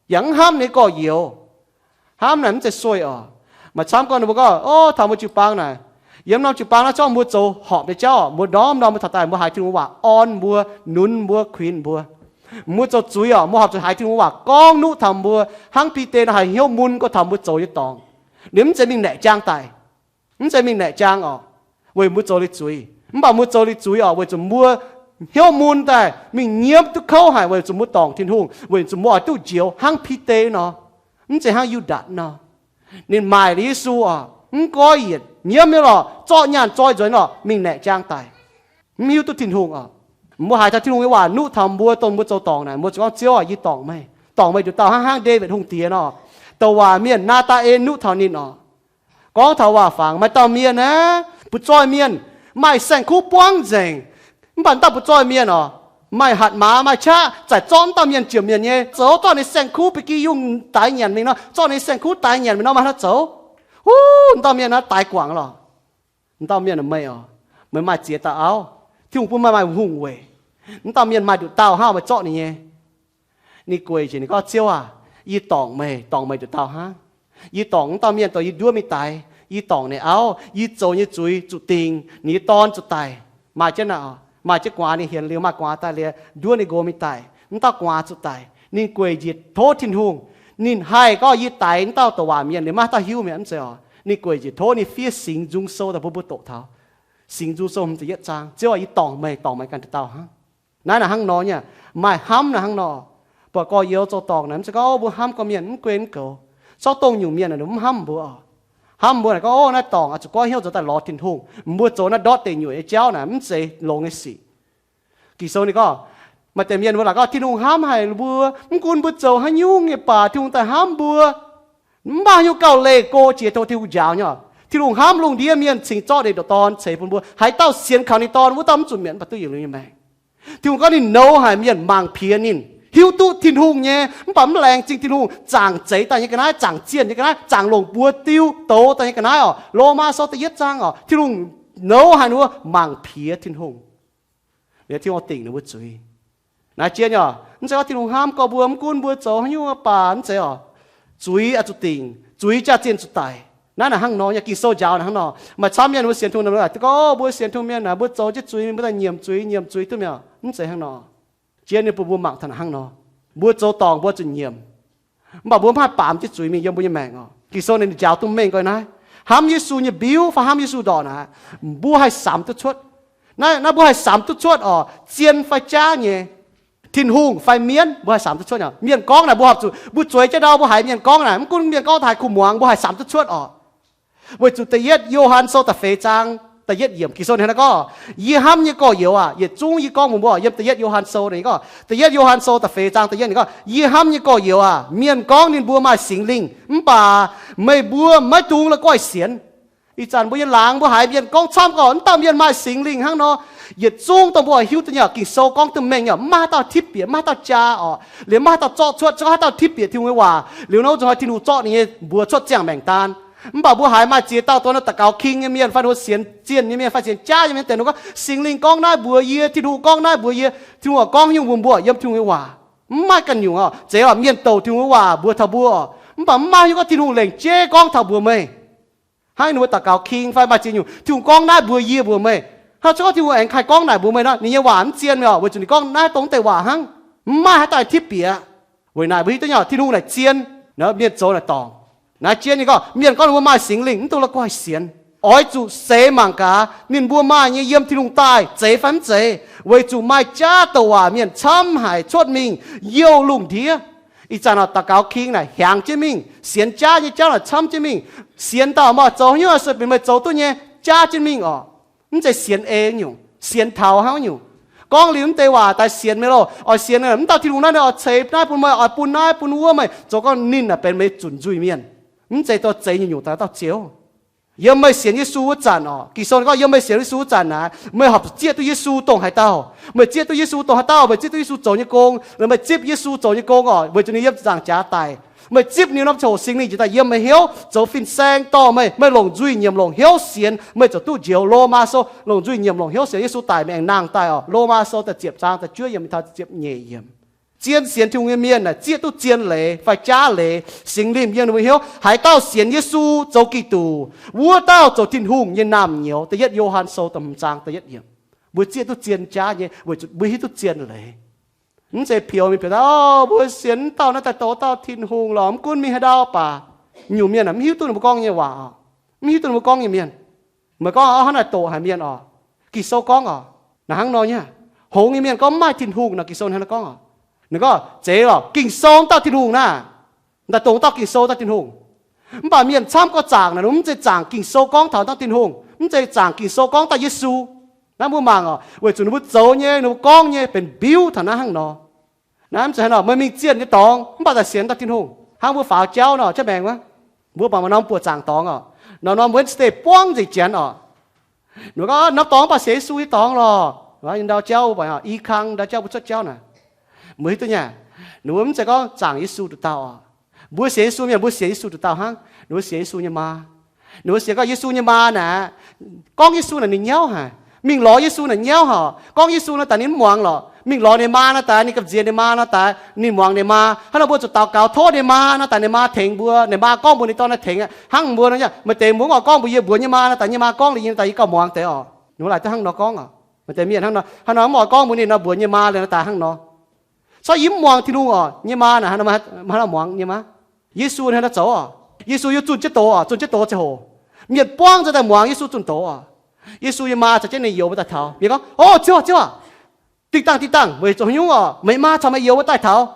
yaac mv hnamv ninh nyei gorx-youz, hnamv naaic mv zeiz sueih oc. Maaih camv gorngv ninh mbuo gorngv, o, taux mbuo jiu-baang naaic, yiem norm jiu-baang naaiv zorngv mbuo zoux horpc nyei jauv oc, mbuo ndorm ndorm mbuo taux daaih mbuo haiz Tin-Hungh waac orn mbuo, nunz mbuo, kuinx mbuo. Mbuo zoux zuiz oc, mbuo horpc zuqc haiz Tin-Hungh waac gorngv nuqv taux mbuo, hnangv Bide nor haiz hnyouv mun gorx taux mbuo zoux nyei dorngx. Ninh mv zeiz mingh naeqc jaang daic. Mv zeiz mingh naeqc jaang oc. weic mbuo zoux liuz zuiz. Mv baac mbuo zoux liuz zuiz oc, weic zuqc mbuo hnyouv mun daaih mingh nyiemv duqv kouv haic, weic zuqc mbuo dorngc Tin-Hungh, weic zuqc mbuo oix duqv njoux hnangv Bide nor, mv zeiz hnangv Yu^ndaatc nor. Ninh maaic liuz Yesu oc, mv goiv yietc nyiemv nyei lorqc, zorqv nyaanh zoi nzuonx lorqc, mingh naeqc jaang daic. Mv hiuv duqv Tin-Hungh oc. Mbuo haiz taux Tin-Hungh nyei waac nuqv taux mbuo, dongh mbuo zoux dorngc naaic, mbuo zuqc gorngv, Ziouv aac, yie dorngc meih. Dorngc meih nduqc dauh hnangv, hnangv Ndaawitv Hungh Diex nor. Douc waac mienh Naa^taan^en nuqv taux ninh oc, gorngv taux waac-fangx, maaih dauh mienh aqv, butv-zoih mienh, maaih saeng-kuv buangv nzengc. Mv baac dauh butv-zoih mienh oc, maaih hatc maaz, maaih qaqv, zaqc zorqv dauh mienh jiex mienv nyei, zoux zorqv ninh saeng-kuv ba'gi yungh daix nyanc mingh nor, zorqv ninh saeng-kuv daix nyanc mingh nor, maaih haaix dauh zoux? Huv, dauh mienh naaiv daix guangc lorqc. Dauh mienh meih oc, meih maaih ziex dauh auv, Tin-Hungh bun meih maaih hungh weic. Dauh mienh maaih nduqc dauh hnangv, meih zorqv ninh nyei. Ninh gueic njiec, ninh gorngv, Ziouv aac, yie dorngc meih, dorngc meih nduqc dauh hnangv. Yie dorngc wuov dauh mienh dongh yie nduov mingh daix. Yie dorngc ninh auv, yie zoux nyei zuiz zuqc dingc, ninh nyei dorn zuqc daic. Maaih jienv naaic, maaih jienv guaax ninh hienx liuz, maaih guaax daaih liuz nduov ninh nqox mingh daic, wuov dauh guaax zuqc daic. Ninh gueic njiec tov Tin-Hungh. Ninh haih gorngv, Yie daix wuov dauh douc waac mienh, liuz maiv dauh hiuv mi'aqv, mv zeiz oc. Ninh gueic njiec tov, ninh fiev Singx Nzung Sou daaih bun mbuo doqc taux. Singx Nzung Sou hmz ziepc yietv zaang, Ziouv aac, yie dorngc meih, dorngc meih ganh nduqc dauh hnangv. Naaiv naaic hnangv nor nyei, maaih hnamv naaic hnangv nor. Buatc gorx-youz zoux dorngc naaic, mv zeiz gorngv, Ov, mbuo hnamv gorqv-mienh mv guen mv goux. Zorqv dongh nyungc mienh naaic mv hnamv mbuo oc. Hnamv mbuo naaic gorngv, Ov, naaiv dorngc oix zuqc goiv hnyouv nzuonx daaih lorz Tin-Hungh. Mbuo zoux naaiv ndortv deic nyuoqc nyei jauv naaic mv zeiz longx nyei sic. Ging-Sou ninh gorngv, maaih deix mienh mbuo laaic gorngv, Tin-Hungh hnamv haic mbuo, mv gunv mbuo zoux haaix nyungc nyei baac Tin-Hungh daaih hnamv mbuo. Mv baac haaix nyungc gauh leih go jiex tov Tin-Hungh njaaux nyei oc. Tin-Hungh hnamv lungh ndiev mienh cingx zorqv ninh nduqc Dorn ceix bun mbuo. Haaix dauh sienx kaux ninh Dorn, wuov dauh mv zuqc mietc, mv baac duqv yietc liuz nyei maengc. Tin-Hungh gorngv ninh nouz haic mienh mangc piex ninh, hiuv duqv Tin-Hungh nyei, mv baac mv laengz zingh Tin-Hungh, zaangc zeix daaih nyei ga'naaiv, zaangc zienh nyei ga'naaiv, zaangc longc buoz diuh douz daaih nyei ga'naaiv oc. Lomaa Sou da'yietv zaang oc, Tin-Hungh nouz haic ninh mbuo mangc piex Tin-Hungh. Liuz Tin-Hungh dingc ninh mbuo zuiz. Naaiv jien oc, mv zeiz gorngv Tin-Hungh hnamv gorx mbuo mv gunv mbuo zoux haaix nyungc baac, mv zeiz oc. Zuiz oix zuqc dingc, zuiz jaax-zienh zuqc daic. Naaiv naaic hnangv nor, yiem Ging-Sou njaaux naaic hnangv nor. Maaih camv mienh mbuo sienx Tin-Hungh naaic, gorngv mbuo sienx Tin-Hungh mienh naaic, mbuo zoux jienv zuiz, mbuo daaih nyiemc zuiz, nyiemc zuiz duqv mi'aqv. Mv zeiz hnangv nor. Jien ninh bun mbuo mangc taux naaic hnangv nor. Mbuo zoux dorngc mbuo zuqc nyiemc, mv baac mbuo mv haih baamz jienv zuiz mingh yiem mbuo nyei maengc oc. Ging-Sou ninh njaaux duqv mengh gorx naaiv, hnamv Yesu nyei mbiuv fai hnamv Yesu ndorqc naaic, mbuo haih samx duqv cuotv. Naaiv, naaiv mbuo haih samx duqv cuotv oc, zien fai jaav nyei, Tin-Hungh fai mienv, mbuo haih samx duqv cuotv. Mienh gorngv naaic mbuo horpc zuqc, mbuo zueiz jienv ndau mbuo haiz mienh gorngv naaic, mv gunv mienh gorngv haaix kuh muangx, mbuo haih samx duqv cuotv oc. Weic zuqc da'yietv Yo^han Sou da'feix zaang da'yietv yiemc, Ging-Sou ninh hnangv naaiv gorngv, Yie hnamv nyei gorx-youz aac, yietc zungv yie gorngv mbuox mbuo, yiem da'yietv Yo^han Sou ninh gorngv, da'yietv Yo^han Sou da'feix zaang da'yietv ninh gorngv, Yie hnamv nyei gorx-youz aac, mienh gorngv ninh mbuo maaih Singx Lingh, mv baac meih mbuo maiv dungx la'guaih sienx. Ih zanc mbuo nyei laangz mbuo haiz mienh gorngv camv gorx, mv dauh mienh maaih Singx Lingh hnangv nor. Yietc zungv dongh mbuo oix hiuv duqv nyei, Ging-Sou gorngv duqv mengh nyei, maiv haaix dauh tipv bieqc, maiv haaix dauh jaa oc. Liuz maiv haaix dauh zorqv cuotv, se gorngv haaix dauh tipv bieqc Tin-Hungh nyei waac, liuz nor zuqc oix Tin-Hungh zorqv ninh nyei mbuox cuotv ziangh maengc daan. Mv baac mbuo haiz maaih ziex dauh dongh naaiv daux gaux king nyei mienh fai ninh mbuo sienx zienh nyei mienh fai sienx jaav nyei mienh deix ninh gorngv, Singx Lingh gorngv naaiv mbuox yie, Tin-Hungh gorngv naaiv mbuox yie, Tin-Hungh gorngv nyungc mbuo mbuoqc yiem Tin-Hungh nyei waac. Mv maaih ganh nyungc oc. Zeiz oc, mienh douc Tin-Hungh nyei waac mbuox taux mbuo oc, mv baac mv maaih hiuv gorngv Tin-Hungh lengc jeiv gorngv taux mbuox meih. Hnangv ninh mbuo daux gaux king fai maaih ziex nyungc, Tin-Hungh gorngv naaiv mbuox yie mbuox meih. Hnangv se gorngv Tin-Hungh aengx haih gorngv naaic mbuox meih nor, ninh nyei waac mv zien mi'aqv, weic zuqc ninh gorngv naaiv dongh mv deix waac hnangv. Mv maaih haaix dauh tipv bieqc. Weic naaic mbuo hiuv duqv nyei, Tin-Hungh naaic zien, mienh zoux naaic dorngc. Naaiv jien ninh gorngv, mienh gorngv ninh mbuo maaih Singx Lingh, mv dungx la'guaih sienx. Oix zuqc seix mangc gaax ninh mbuo maaih nyei yiem Tin-Hungh daaih zeiz fai mv zeiz, weic zuqc maaih jaav douc waac mienh camv haic cuotv mingh youh lungh ndiev. Ih zanc oc, daux gaux king naaic hiaangx jienv mingh, sienx jaav nyei jauv naaic camv jienv mingh. Sienx dauh mv baac zoux haaix nyungc se benx meih zoux duqv nyei, jaav jienv mingh oc. Mv zeiz sienx ei nyungc, sienx taux hnangv nyungc. Gorngv liuz mv deix waac daaih sienx meih loh, oix sienx mv dauh Tin-Hungh naaiv, oix ceix naaiv bun meih, oix bun naaiv bun wuov meih, zoux gorngv ninh naaic benx meih zunc nzuih mienh. Mv zeiz dongh zeix nyungc-nyungc daaih dauh Ziouv. Yiem meih sienx Yesu wuov zanc oc, Ging-Sou gorngv yiem meih sienx Yesu wuov zanc naaic, meih horpc zuqc zieqv duqv Yesu dongh haaix dauh. Meih zieqv duqv Yesu dongh haaix dauh, meih zieqv duqv Yesu zoux nyei gong, meih zipv Yesu zoux nyei gong oc, weic zuqc ninh yiem zaangc jaax daic. Meih zipv ninh norm ziangh hoc Singx Lingh njiec daaih yiem meih hnyouv, zoux fin-saeng dorh meih, meih longc nzuih nyiemc longc hnyouv sienx, meih ziouc duqv njoux. Lomaa Sou longc nzuih nyiemc longc hnyouv sienx, Yesu daic meih aengx nangh daaih oc. Lomaa Sou da'ziepc zaang da'juov yiemc taux da'ziepc nyeic yiemc. Zien sienx Tin-Hungh nyei mienh naaic zieqv duqv zien leiz fai jaav leiz, Singx Lingh yiem ninh mbuo hnyouv. Haaix dauh sienx Yesu zoux Giduc, wuov dauh zoux Tin-Hungh nyei naamh nyouz. Da'yietv Yo^han Sou da'hmz zaang da'yietv yiemc. Mbuo zieqv duqv zien jaav nyei weic zuqc mbuo hiuv duqv zien leiz. Mv zeiz pioux mingh pioux daaih, mbuo sienx mv dauh naaiv daaih douh dauh Tin-Hungh lorqc, mv gunv mingh haaix ndau baac. Nyungc mienh mv hiuv duqv ninh mbuo gorngv nyei waac, mv hiuv duqv ninh mbuo gorngv nyei mienh. Meih gorngv hnangv naaic doqc haic mienh oc. Ging-Sou gorngv oc, naaic hnangv nor nyei. Hngongx nyei mienh gorngv mv maaih Tin-Hungh nor, Ging-Sou hnangv naaiv gorngv oc. Ninh gorngv zeiz lorqc, Ging-Sou dauh Tin-Hungh naaic, daaih dongh dauh Ging-Sou dauh Tin-Hungh. Mv baac mienh camv gorx zaangc naaic, ninh mv zeiz zaangc Ging-Sou gorngv taux dauh Tin-Hungh, mv zeiz zaangc Ging-Sou gorngv dauh Yesu. Naaiv mbuo mangc oc, weic zuqc ninh mbuo zoux nyei, ninh mbuo gorngv nyei benx mbiuv taux naaiv hnangv nor. Naaiv mv zeiz hnangv nor, meih mingh zienh nyei dorngx mv baac daaih sienx dauh Tin-Hungh. Hnangv mbuo faaux jauv nor, jauv maengx wuov, mbuo bangc maaih norm buoqc zaangc dorngx oc. Norm norm Wednesday buangv nzengc janx oc. Ninh mbuo gorngv norm dorngx mv baac sienx Yesu nyei dorngx lorqc. Ndau jauv mbuo buatc, i kang ndau jauv mbuo cuotv jauv naaic, mbuo hiuv duqv nyei, ninh mbuo mv zeiz gorngv zaangc Yesu nduqc dauh oc. Mbuo sienx Yesu mienh, mbuo sienx Yesu nduqc dauh hnangv. Ninh mbuo sienx Yesu nyei maa. Ninh mbuo sienx gorngv Yesu nyei maa naaic, gorngv Yesu naaic ninh nyauv haic. Mingh lorz Yesu naaic nyauv haic. Gorngv Yesu naaic daaih ninh mv muangx lorqc. Mingh lorz ninh maa naaic daaih, ninh gamh nziex ninh maa naaic daaih, ninh muangx ninh maa. Hnangv nor mbuo zuqc daux gaux tov ninh maa naaic daaih, ninh maa tengx mbuo, ninh maa gorngv mbuox ninh dorn naaic tengx aqv. Hnangv mbuo nor, maaih deix mbuo mv oix gorngv mbuox yie, mbuox nyei maa naaic daaih, nyei maa gorngv liuz yie naaic daaih, yie gauh muangx deix oc. Ninh mbuo laaic duqv hnangv nor gorngv oc. Maaih deix mienh hnangv nor, hnangv nor mv oix gorngv mbuox ninh nor, mbuox nyei maa liuz naaic daaih hnangv nor. Corc yie mv muangx Tin-Hungh oc, nyei maa naaic hnangv nor, hnangv nor muangx nyei maa. Yesu hnangv nor zoux oc. Yesu yiem zunh jienv doz oc, zunh jienv doz ziangh hoc, mienh buangv nzengc daaih muangx Yesu zunh doz oc. Yesu nyei maa caux jienv ninh youz mbuo daaih taux. Mienh gorngv, O, ziouv, ziouv, dingh dangh, dingh dangh, meih zoux haaix nyungc oc? Meih maa caux meih youz mbuo daaih taux.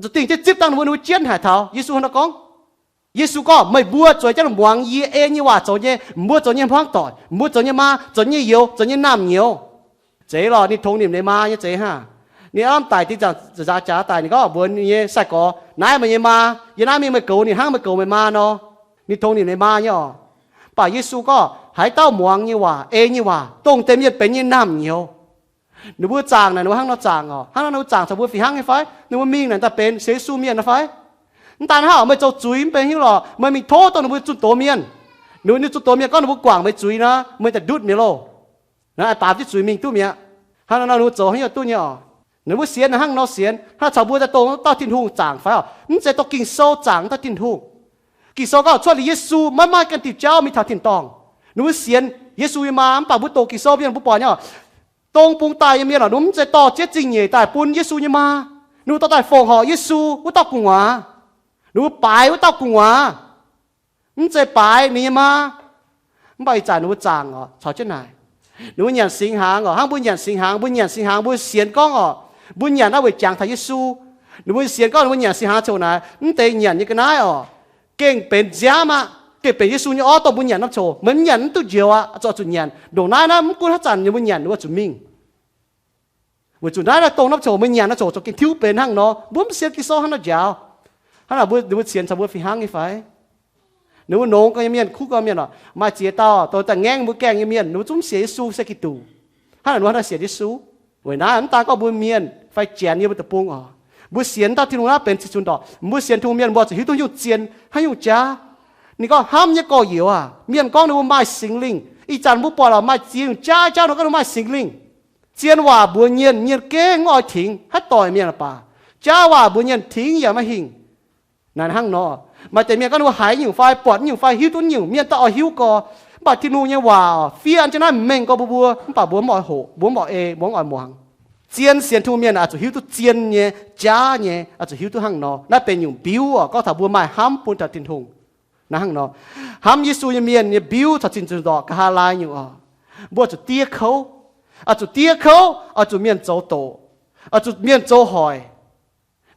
Zuqc dingh jienv zipv dangh ninh mbuo, ninh mbuo jienv haic taux. Yesu hnangv nor gorngv. Yesu gorngv, Meih mbuo zueiz jienv muangx yie ei nyei waac zoux nyei, mbuo zoux nyei hmuangv doic, mbuo zoux nyei maa, zoux nyei youz, zoux nyei naamh nyouz. Zeiz lorqc, ninh tongx nimc ninh maa nyei zeiz hnangv. Ninh aav daic dingh zaangc nzaaux jaax daaih, ninh gorngv mbuox ninh nyei sai-gorx, Naaiv meih nyei maa, yie naaiv mingh meih goux ninh hnangv meih goux meih maa nor. Ninh tongx nimc ninh maa nyei oc. Mv baac Yesu gorngv haaix dauh muangx nyei waac, ei nyei waac, dongh deix mienh benx nyei naamh nyouz. Ninh mbuo zaangc naaic, ninh mbuo hnangv nor zaangc oc. Hnangv nor ninh mbuo zaangc caux mbuo fih hnangv nyei fai? Ninh mbuo mingh naaic daaih benx sienx Yesu mienh nor fai? Mv daan hnangv, meih zoux zuiz mv benx hiuv lorqc, meih mingh tov dongh ninh mbuo zunh doz mienh. Ninh mbuo zunh doz mienh gorngv ninh mbuo guangc meih zuiz nor, meih daaih ndutv mi'aqv loh. Naaiv baamz jienv zuiz mingh duqv mi'aqv. Hnangv nor ninh mbuo zoux haaix nyungc duqv nyei oc. Ninh mbuo sienx naaic hnangv nor sienx, hnangv caux mbuo daaih dongh dauh Tin-Hungh zaangc fai oc? Mv zeiz dongh Ging-Sou zaangc dauh Tin-Hungh. Ging-Sou gorngv cuotv liuz Yesu maiv maaih ganh diuh jauv mingh taux tin-dorngh. Ninh mbuo sienx Yesu nyei maa, mv baac mbuo doqc Ging-Sou mienh mbuo buatc nyei oc, dong bung daaih nyei mienh oc, ninh mbuo mv zeiz dorh jienv zingh nyeic daaih bun Yesu nyei maa. Ninh mbuo dorh daaih fongc horc Yesu wuov dauh gu'nguaaz. Ninh mbuo baaix wuov dauh gu'nguaaz, mv zeiz baaix ninh nyei maa. Mv baac ih zanc ninh mbuo zaangc oc, caux jienv naaic. Ninh mbuo nyanc singx hnaangx oc, hnangv mbuo nyanc singx hnaangx, mbuo nyanc singx hnaangx mbuo sienx gorngv oc, mbuo nyanc naaiv weic jangx taux Yesu. Ninh mbuo sienx gorngv ninh mbuo nyanc singx hnaangx ziouc naaic, mv deix nyanc nyei ga'naaiv oc, gengh benx nziaamv aqv, gengh benx Yesu nyei orv dongh mbuo nyanc norm coc. Meih mv nyanc mv duqv njoux aqv, zuqc zuqc nyanc. Ndongc naaiv naaiv mv gunv haaix zanc ninh mbuo nyanc ninh mbuo zuqc mingh. Weic zuqc naaiv naaiv dongh norm coc meih nyanc norm coc zuqc gengh tiuv benx hnangv nor. Mbuo mv sienx Ging-Sou hnangv nor njaaux. Hnangv naaic mbuo, ninh mbuo sienx caux mbuo fih hnangv nyei fai? Ninh mbuo nongx gorx nyei mienh, kuv gorx mienh oc, maaih ziex dauh dongh daaih ngaengv mbuo gaengh nyei mienh, ninh mbuo zungv mv sienx Yesu se Giduc. Hnangv naaic ninh mbuo hnangv naaiv sienx Yesu. Weic naaiv mv daan gorngv mbuo mienh fai janx yiem mbuo deic-bung oc, mbuo sienx dauh Tin-Hungh naaiv benx cing-nzunc ndorqc. Mbuo sienx Tin-Hungh mienh mbuo zuqc hiuv duqv nyungc zien, haaix nyungc jaav. Ninh gorngv hnamv nyei gorx-youz aac, mienh gorngv ninh mbuo maaih Singx Lingh. Ih zanc mbuo buatc lorqc maaih ziex nyungc jaav, jaav nor gorngv ninh maaih Singx Lingh. Zien waac mbuox mienh, mienh gengh mv oix tingx, haaix doic mienh baac. Jaav waac mbuox mienh tingx yaac maiv hingh. Naaiv hnangv nor, maaih deix mienh gorngv ninh mbuo haiz nyungc fai buatc nyungc fai hiuv duqv nyungc, mienh daaih oix hiuv gorx. Mv baac Tin-Hungh nyei waac fiev an jienv naaiv mengh gorx mbuo, mbuo, mv baac mbuo mv oix hoqc, mbuo mv oix ei, mbuo mv oix muangx. Zien sienx Tin-Hungh mienh oix zuqc hiuv duqv zien nyei, jaav nyei, oix zuqc hiuv duqv hnangv nor. Naaiv benx nyungc mbiuv oc, gorngv taux mbuo maaih hnamv bun taux Tin-Hungh. Naaiv hnangv nor, hnamv Yesu nyei mienh nyei mbiuv caux cing-nzunc ndorqc nqa'haav laai nyungc oc. Mbuo oix zuqc diev kouv, oix zuqc diev kouv, oix zuqc mienh zoux doqc, oix zuqc mienh zoux hoic.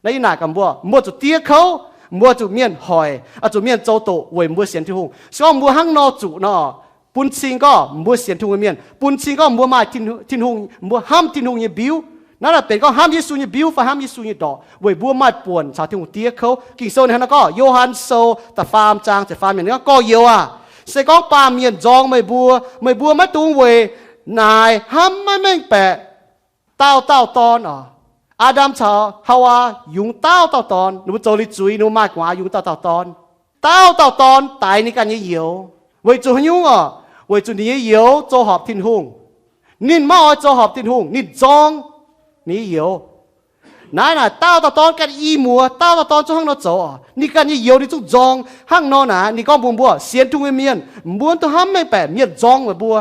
Naaiv yie naaic gaax mbuo, mbuo zuqc diev kouv, mbuo zuqc mienh hoic, oix zuqc mienh zoux doqc weic mbuo sienx Tin-Hungh. Se gorngv mbuo hnangv nor zuqc nor, bun cing gorngv mbuo sienx Tin-Hungh nyei mienh, bun cing gorngv mbuo maaih Tin-Hungh, mbuo hnamv Tin-Hungh nyei mbiuv. Naaiv naaic benx gorngv hnamv Yesu nyei mbiuv fai hnamv Yesu nyei ndorqc weic mbuo maaih buonc caux Tin-Hungh diev kouv. Ging-Sou ninh hnangv nor gorngv, Yo^han Sou da'faam zaang ziepc faam yiemc gorngv, gorx-youz aac, se gorngv baamh mienh nzorng meih mbuo, meih mbuo maiv dungx weic naaic hnamv maiv mengh baeqc dauh dauh dorn oc. Aa^ndam caux Haawaa yungz dauh dauh dorn, ninh mbuo zoux liuz zuiz, ninh mbuo maaih gu'nguaaz yungz dauh dauh dorn. Dauh dauh dorn daix ninh ganh nyei youz. Weic zuqc haaix nyungc oc? Weic zuqc ninh nyei youz zoux horpc Tin-Hungh. Ninh maiv oix zoux horpc Tin-Hungh, ninh nzorng ninh nyei youz. Naaiv naaic dauh dauh dorn ganh i muoz, dauh dauh dorn zungv hnangv nor zoux oc. Ninh ganh nyei youz ninh zungv nzorng. Hnangv nor naaic ninh gorngv mbuox mbuo sienx Tin-Hungh nyei mienh, mbuo mv dungx hnamv mengh baeqc mienh nzorng meih mbuo.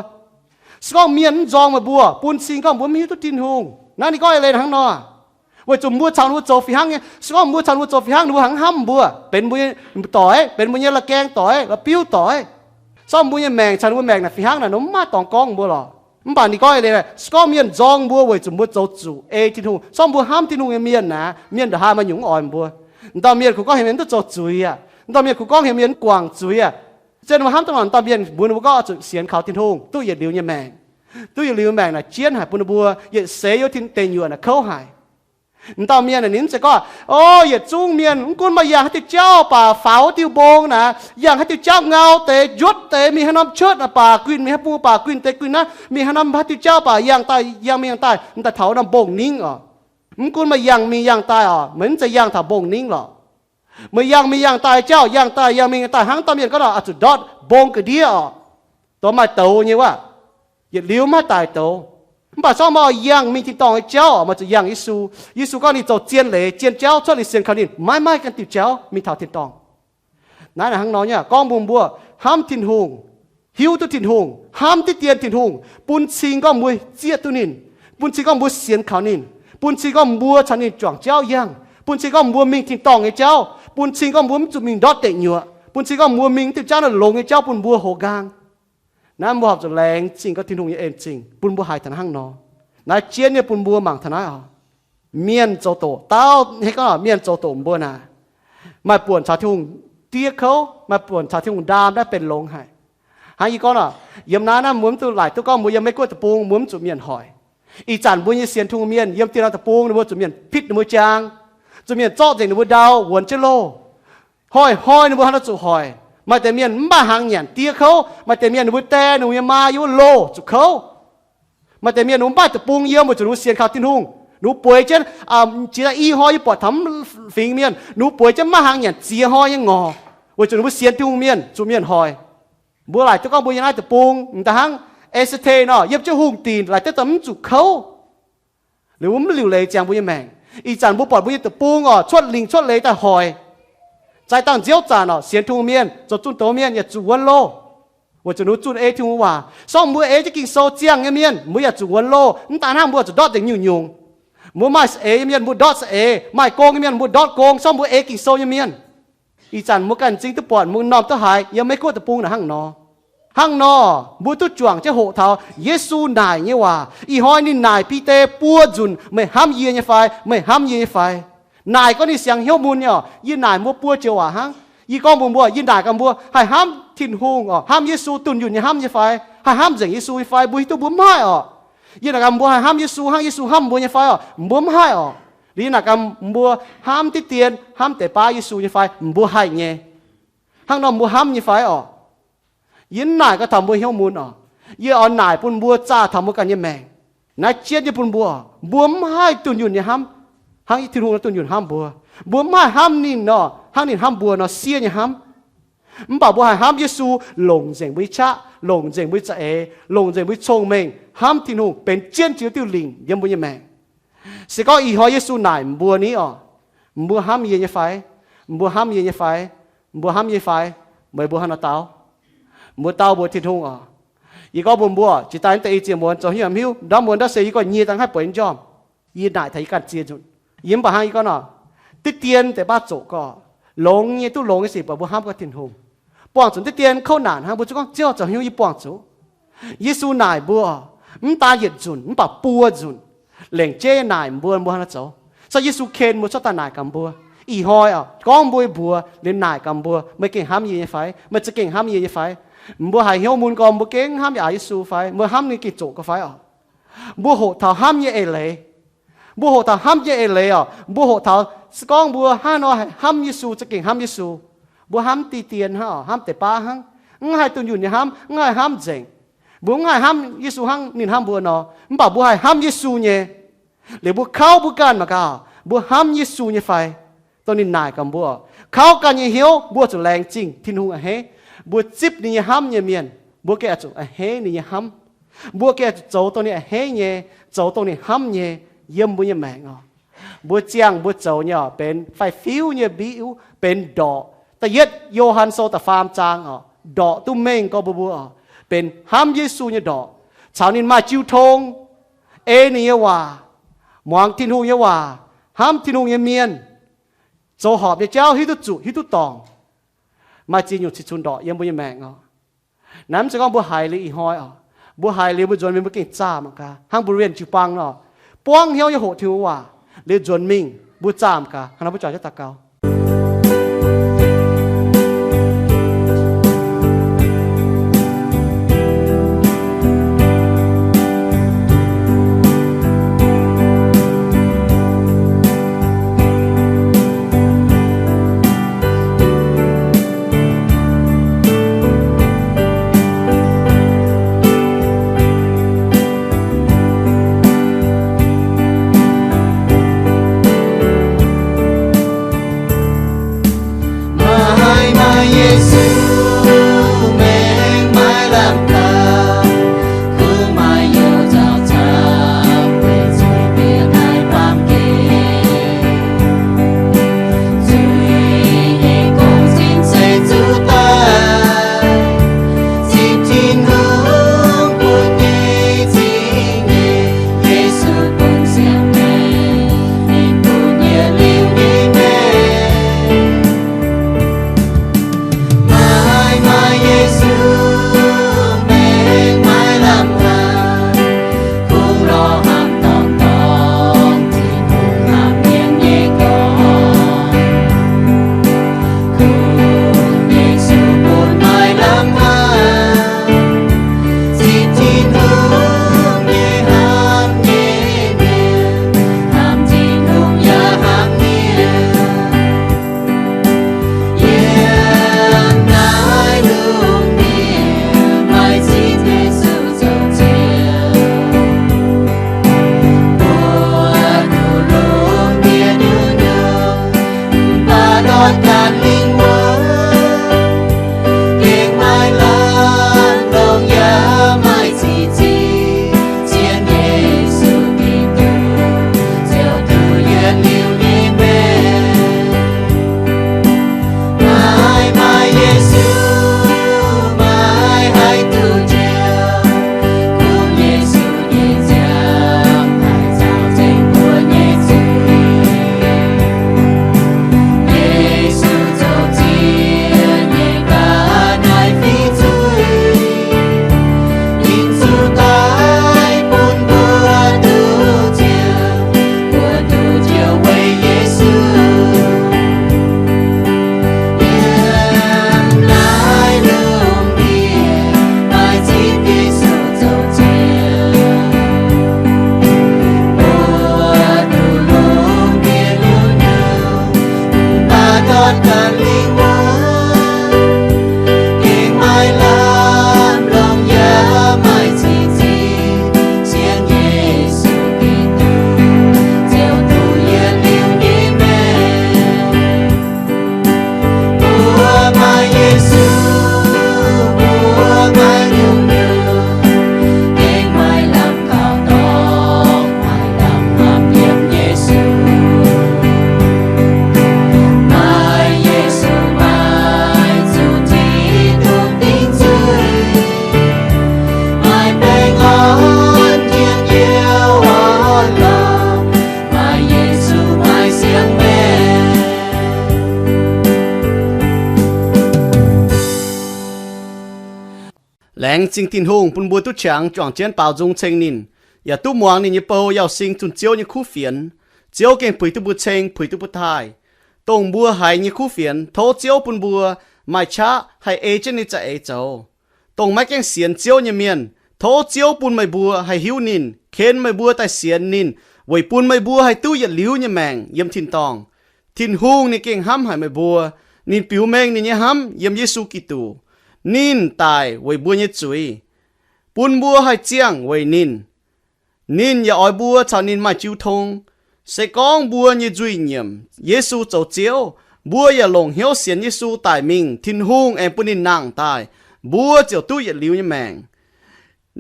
Se gorngv mienh mv nzorng meih mbuo, bun cing gorngv mbuo mv hiuv duqv Tin-Hungh. Naaiv ninh gorngv ei leiz hnangv nor. Weic zuqc mbuo caux ninh mbuo zoux fih hnangv nyei. Se gorngv mbuo caux ninh mbuo zoux fih hnangv, ninh mbuo hnangv hnamv mbuo, benx mbuo nyei doic, benx mbuo nyei la'gaeng doic, la'biuv doic. Sorng mbuo nyei maengc caux ninh mbuo maengc naaic fih hnangv naaic, ninh mv maaih dorngx gorngv mbuo lorqc. Mv baac ninh gorngv eix leiz, se gorngv mienh nzorng mbuo weic zuqc mbuo zoux zuqc ei Tin-Hungh. Sorng mbuo hnamv Tin-Hungh nyei mienh naaic, mienh ndongc haaix maaih nyungc mv oix mbuo. M'dauh mienh kungx gorngv heuc mienh mv duqv zoux zuiz aqv. M'dauh mienh kungx gorngv heuc mienh mv guangc zuiz aqv. Se ninh mbuo hnamv dongh m'dauh mienh mbuox ninh mbuo gorngv oix zuqc sienx kaux Tin-Hungh, duqv yietc liuz nyei maengc. Duqv yietc liuz maengc naaic jienv haic bun ninh mbuo yietc seix yiem tin deic nyuoqc naaic kouv haic. M'dauh mienh ninh mv zeiz gorngv, o, yietc zungv mienh mv gunv maaih yangh haaix diuh jauv baac, faaux wuov diuh mbong naaic, yangh haaix diuh jauv ngau deix, njuotv deix, mingh haaix norm church baac guinh, mingh haaix bung baac guinh deix guinh naaiv, mingh haaix norm haaix diuh jauv baac yangh daaih yangh mingh yangh daaih, m'daaih taux norm mbong ningv oc. Mv gunv maaih yangh mingh yangh daaih oc, meih mv zeiz yangh taux mbong ningv lorqc. Meih yangh mingh yangh daaih jauv, yangh daaih yangh mingh yangh daaih hnangv dauh mienh gorngv nor, oix zuqc ndortv mbong ga'ndiev oc. Dongh maaih douz nyei wuov, yietc liuz mv haih daic douz. Mv baac se gorngv meih oix yangh mingh tin-dorngh nyei jauv oc, meih zuqc yangh Yesu. Yesu gorngv ninh zoux zien leiz zien jauv cuotv, ninh sienx kaux ninh maiv maaih ganh diuh jauv mingh taux tin-dorngh. Naaiv hnangv nor nyei gorngv mbuox mbuo, hnamv Tin-Hungh, hiuv duqv Tin-Hungh, hnamv diqv dien Tin-Hungh, bun cing gorngv mbuo zieqv duqv ninh, bun cing gorngv mbuo sienx kaux ninh, bun cing gorngv mbuo caux ninh juangc jauv yangh, bun cing gorngv mbuo mingh tin-dorngh nyei jauv, bun cing gorngv mbuo mv zuqc mingh ndortv deic nyuoqc, bun cing gorngv mbuo mingh diuh jauv naaiv longx nyei jauv bun mbuo houx nqaang. Naaiv mbuo horpc zuqc laengz zingh gorngv Tin-Hungh nyei en zingh bun mbuo haiz taux hnangv nor. Naaiv jienv nyei bun mbuo mangc taux naaiv oc. Mienh zoux doqc, daauv hnangv gorngv mienh zoux doqc mbuo naaic, maaih buonc caux Tin-Hungh diev kouv, maaih buonc caux Tin-Hungh ndaam naaiv benx longx haic. Hnangv yie gorngv oc, yiem naaiv naaiv mbuo mv duqv laaic duqv gorngv mbuo yiem Meiv Guoqv deic-bung mbuo mv zuqc mienh hoic. Ih zanc mbuo nyei sienx Tin-Hungh mienh yiem dieh norm deic-bung ninh mbuo zuqc mienh pitv ninh mbuo jaang, zuqc mienh zorqv nzengc ninh mbuo ndau wuonx jienv loh. Hnoi-hnoi ninh mbuo haaix nor zuqc hoic. Maaih deix mienh mv maaih hnaangx nyanc diev kouv. Maaih deix mienh ninh mbuo die ninh mbuo nyei maa yiem wuov loh zuqc kouv. Maaih deix mienh ninh mbuo mv maaih deic-bung yiem weic zuqc ninh mbuo sienx kaux Tin-Hungh. Ninh mbuo bueix jienv, jiex daaih i hnoi yie buatc taux mv fingx mienh, ninh mbuo bueix jienv mv maaih hnaangx nyanc ziex hnoi nyei ngorc, weic zuqc ninh mbuo sienx Tin-Hungh mienh zuqc mienh hoic. Mbuo laaic duqv gorngv mbuo yiem naaiv deic-bung m'daaih hnangv Esteer nor, yiem jienv hungh dinc laaic duqv daaih mv zuqc kouv. Liuz mbuo mv liuc leiz ziangx mbuo nyei maengc. Ih zanc mbuo buatc mbuo nyei deic-bung oc, cuotv lingc cuotv leiz daaih hoic. Zaaix dangh nziouv zanc oc, sienx Tin-Hungh mienh, zoux zunh doz mienh yaac zuqc wuonx loh, weic zuqc ninh mbuo zunh ei Tin-Hungh waac. Se gorngv mbuo eix jienv Ging-Sou ziangh nyei mienh, mbuo yaac zuqc wuonx loh. Mv daan hnangv mbuo zuqc ndortv nzengc nyungc-nyungc. Mbuo maaih saeng-eix nyei mienh mbuo ndortv saeng-eix, maaih gong nyei mienh mbuo ndortv gong, se gorngv mbuo eix Ging-Sou nyei mienh. Ih zanc mbuo ganh m'zing duqv buatc, mbuo norm duqv haiz yiem Meiv Guoqv deic-bung naaic hnangv nor. Hnangv nor, mbuo duqv juangc jienv hoqc taux Yesu naaic nyei waac. Ih hnoi ninh naaic Bide buo nzunc, meih hnamv yie nyei fai? Meih hnamv yie nyei fai? Naaic gorngv ninh siangx hnyouv mun nyei oc. Yie naaic mbuo buo joux waac hnangv. Yie gorngv mbuox mbuo, yie naaic gaax mbuo, haih hnamv Tin-Hungh oc, hnamv Yesu dunh yunh nyei hnamv nyei fai? Haih hnamv nzengc Yesu nyei fai? Mbuo hiuv duqv mbuo mv haih oc. Yie naaic gaax mbuo, haih hnamv Yesu hnangv Yesu hnamv mbuo nyei fai oc? Mbuo mv haih oc. Liuz yie naaic gaax mbuo, hnamv diqv dien, hnamv deix baav Yesu nyei fai? Mbuo haih nyei. Hnangv nor mbuo hnamv nyei fai oc? Yie mv naaic gaax taux mbuo hnyouv mun oc. Yie oix naaic bun mbuo zaah taux mbuo ganh nyei maengc. Naaiv jienv nyei bun mbuo, mbuo mv haih dunh yunh nyei hnamv hnangv Tin-Hungh dunh yunh hnamv mbuo. Mbuo mv haih hnamv ninh nor hnangv ninh hnamv mbuo nor siev nyei hnamv. Mv baac mbuo haih hnamv Yesu, longc nzengc mbuo nyei qaqv, longc nzengc mbuo nyei za'eix, longc nzengc mbuo nyei cong-mengh, hnamv Tin-Hungh benx jienv jiex diuh lingc yiem mbuo nyei maengc. Se gorngv ih hnoi Yesu naaic mbuo ni oc, mbuo hnamv yie nyei fai? Mbuo hnamv yie nyei fai? Mbuo hnamv yie fai? Meih mbuo hnangv nor dau. Mbuo dau mbuox Tin-Hungh oc. Yie gorngv mbuox mbuo, jiex daaih naaiv deix i ziex muonz zoux hnyouv haaix hiuv, ndortv muonz ndortv se yie gorngv nyie dangh haih buatc njormh. Yie naaic taux yie ganh ziex nzunc. Yie mv baac hnangv yie gorngv nor, diqv dien deix baav zoqc gorx, longx nyei duqv longx nyei sic buatc mbuo hnamv gorngv Tin-Hungh. Buangh zuqc diqv dien kouv naanc hnangv, mbuo zuqc gorngv Ziouv zoux hnyouv yie buangh zuqc. Yesu naaic mbuo, mv daan yietc nzunc mv baac buo nzunc. Lengc jeiv naaic mbuo, mbuo hnangv nor zoux. Se Yesu ken mbuo cuotv daaih naaic gaax mbuo. Ih hnoi oc, gorngv mbuo mbuox liuz naaic gaax mbuo, meih gengh hnamv yie nyei fai? Meih za'gengh hnamv yie nyei fai? Mbuo haiz hnyouv mun gormx mbuo gengh hnamv yaac Yesu fai? Mbuo hnamv ninh gengh zoqc gau fai oc? Mbuo hoqc taux hnamv nyei eix leiz. Mbuo hoqc taux hnamv nyei eix leiz oc. Mbuo hoqc taux se gorngv mbuo hnangv nor haih hnamv Yesu, za'gengh hnamv Yesu. Mbuo hnamv diqv dien hnangv oc, hnamv deix baav hnangv, mv haih dunh yunh nyei hnamv, mv haih hnamv nzengc. Mbuo mv haih hnamv Yesu hnangv ninh hnamv mbuo nor, mv baac mbuo haih hnamv Yesu nyei. Liuz mbuo kauv mbuo ganh mangc gaax, mbuo hnamv Yesu nyei fai? Dongh ninh naaic gaax mbuo, kauv ganh nyei hnyouv mbuo zuqc laengz zingh Tin-Hungh a'hneiv. Mbuo zipv ninh nyei hnamv nyei mienh, mbuo gengh oix zuqc a'hneiv ninh nyei hnamv. Mbuo gengh oix zuqc zoux dongh ninh a'hneiv nyei, zoux dongh ninh hnamv nyei yiem mbuo nyei maengc oc. Mbuo ziangh mbuo zoux nyei oc, benx faix-fiuv nyei mbiuv, benx ndorqc. Da'yietv Yo^han Sou da'faam zaang oc, ndorqc duqv mengh gorx mbuo mbuo oc, benx hnamv Yesu nyei ndorqc, caux ninh maaih jiu tong, ei ninh nyei waac, muangx Tin-Hungh nyei waac, hnamv Tin-Hungh nyei mienh, zoux horpc nyei jauv hiuv duqv zuqc hiuv duqv dorngc. Maaih ziex nyungc cih cunx ndorqc yiem mbuo nyei maengc oc. Naaiv mv zeiz gorngv mbuo haiz liuz ih hnoi oc. Mbuo haiz liuz mbuo nzuonx mingh mbuo gengh zaah mangc gaax. Hnangv mbuo Ruen jiu-baang nor, buangv hnyouv yiem hoqc Tin-Hungh waac liuz nzuonx mingh mbuo zaah mangc gaax. Hnangv naaiv mbuo juangc jienv daux gaux. Maaih, maaih Yesu, maengx maaih lamh dauh, kungx maaih youz zaux camv, weic zuqc bieqc naaiv baamh gen. Zuiz nyei gong-zinh se zuqc daaih, zipv Tin-Hungh bun nyei zingh nyeic. Yesu bun siang-maengc, ninh bun yietc liuz nyei maengc. Maaih, maaih Yesu, maengx maaih lamh dauh, kungx lorz hnamv dorngc dorngc Tin-Hungh hnamv mienh nyei gorn. Kungx Yesu bun maaih lamh dauh, zipv Tin-Hungh nyei hnamv nyei mienh, hnamv Tin-Hungh yaac hnamv mienh. Yiem naaiv lungh ndiev maaih ziex Yesu zoux Ziouv, mbuo duqv lungh ndiev nyungc-nyungc, mv baac ndortv ganh lingh wuonh, gengh maaih lamh longc yaac maaih ziex zingh, zien Yesu Giduc, Ziouv duqv yietc liuz nyei maengc. Maaih, maaih Yesu, maaih haih duqv njoux, kungx Yesu nyei nziaamv haih caux zengc mbuo nyei zuiz. Yesu zoux ziex nyei ga'naaiv fih zuiz, ninh zuqc daic bun mbuo duqv njoux, mbuo duqv njoux weic Yesu. Yiem naaiv lungh ndiev maaih ziex Yesu zoux Ziouv, mbuo duqv lungh ndiev nyungc-nyungc, mv baac ndortv ganh lingh wuonh, gengh maaih lamh longc yaac maaih ziex zingh, zien Yesu Giduc, Ziouv duqv yietc liuz nyei maengc. Mbuo maaih Yesu, mbuo maaih nyungc-nyungc, gengh maaih lamh dauh dorngx, maaih lamh hnamv yiem Yesu. Maaih Yesu, maaih zuqc Tin-Hungh dingc nzuih, maaih baengh orn njien-youh orn-lorqc, maaih Yesu, maaih siang-maengc. Laengz zingh Tin-Hungh bun mbuo duqv qangx juangc jienv baaux nzung ceng ninh, yaac duqv muangx ninh nyei bou yauh sing zunh Ziouv nyei kuv fienx. Ziouv gengh puix duqv mbuo ceng, puix duqv mbuo taaih. Dongh mbuo haiz nyei kuv fienx, tov Ziouv bun mbuo maaih qaqv haih ei jienv ninh za'eix zoux. Dongh maiv gaengh sienx Ziouv nyei mienh, tov Ziouv bun meih mbuo haih hiuv ninh, ken meih mbuo daaih sienx ninh, weic bun meih mbuo haih duqv yietc liuz nyei maengc yiem tin-dorngh. Tin-Hungh ninh gengh hnamv haic meih mbuo. Ninh biux mengh ninh nyei hnamv yiem Yesu Giduc. Ninh daic weic mbuo nyei zuiz, bun mbuo haih ziangh weic ninh. Ninh yaac oix mbuo caux ninh maaih jiu tong. Se gorngv mbuo nyei nzuih nyiemc Yesu zoux Ziouv, mbuo yaac longc hnyouv sienx Yesu daic mingh, Tin-Hungh aengx bun ninh nangh daaih, mbuo ziouc duqv yietc liuz nyei maengc.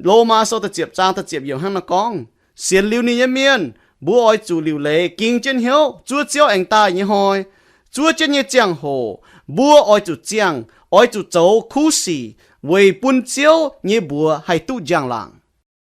Lomaa Sou da'ziepc zaang da'ziepc yiemc hnangv naaiv gorngv, sienx liuz ninh nyei mienh, mbuo oix zuqc liuc leiz ging jienv hnyouv zuov Ziouv aengx daaih nyei hnoi. Zuov jienv nyei ziangh hoc, mbuo oix zuqc ziangh, oix zuqc zoux kuv sic weic bun Ziouv nyei mbuox haih duqv njang-laangc.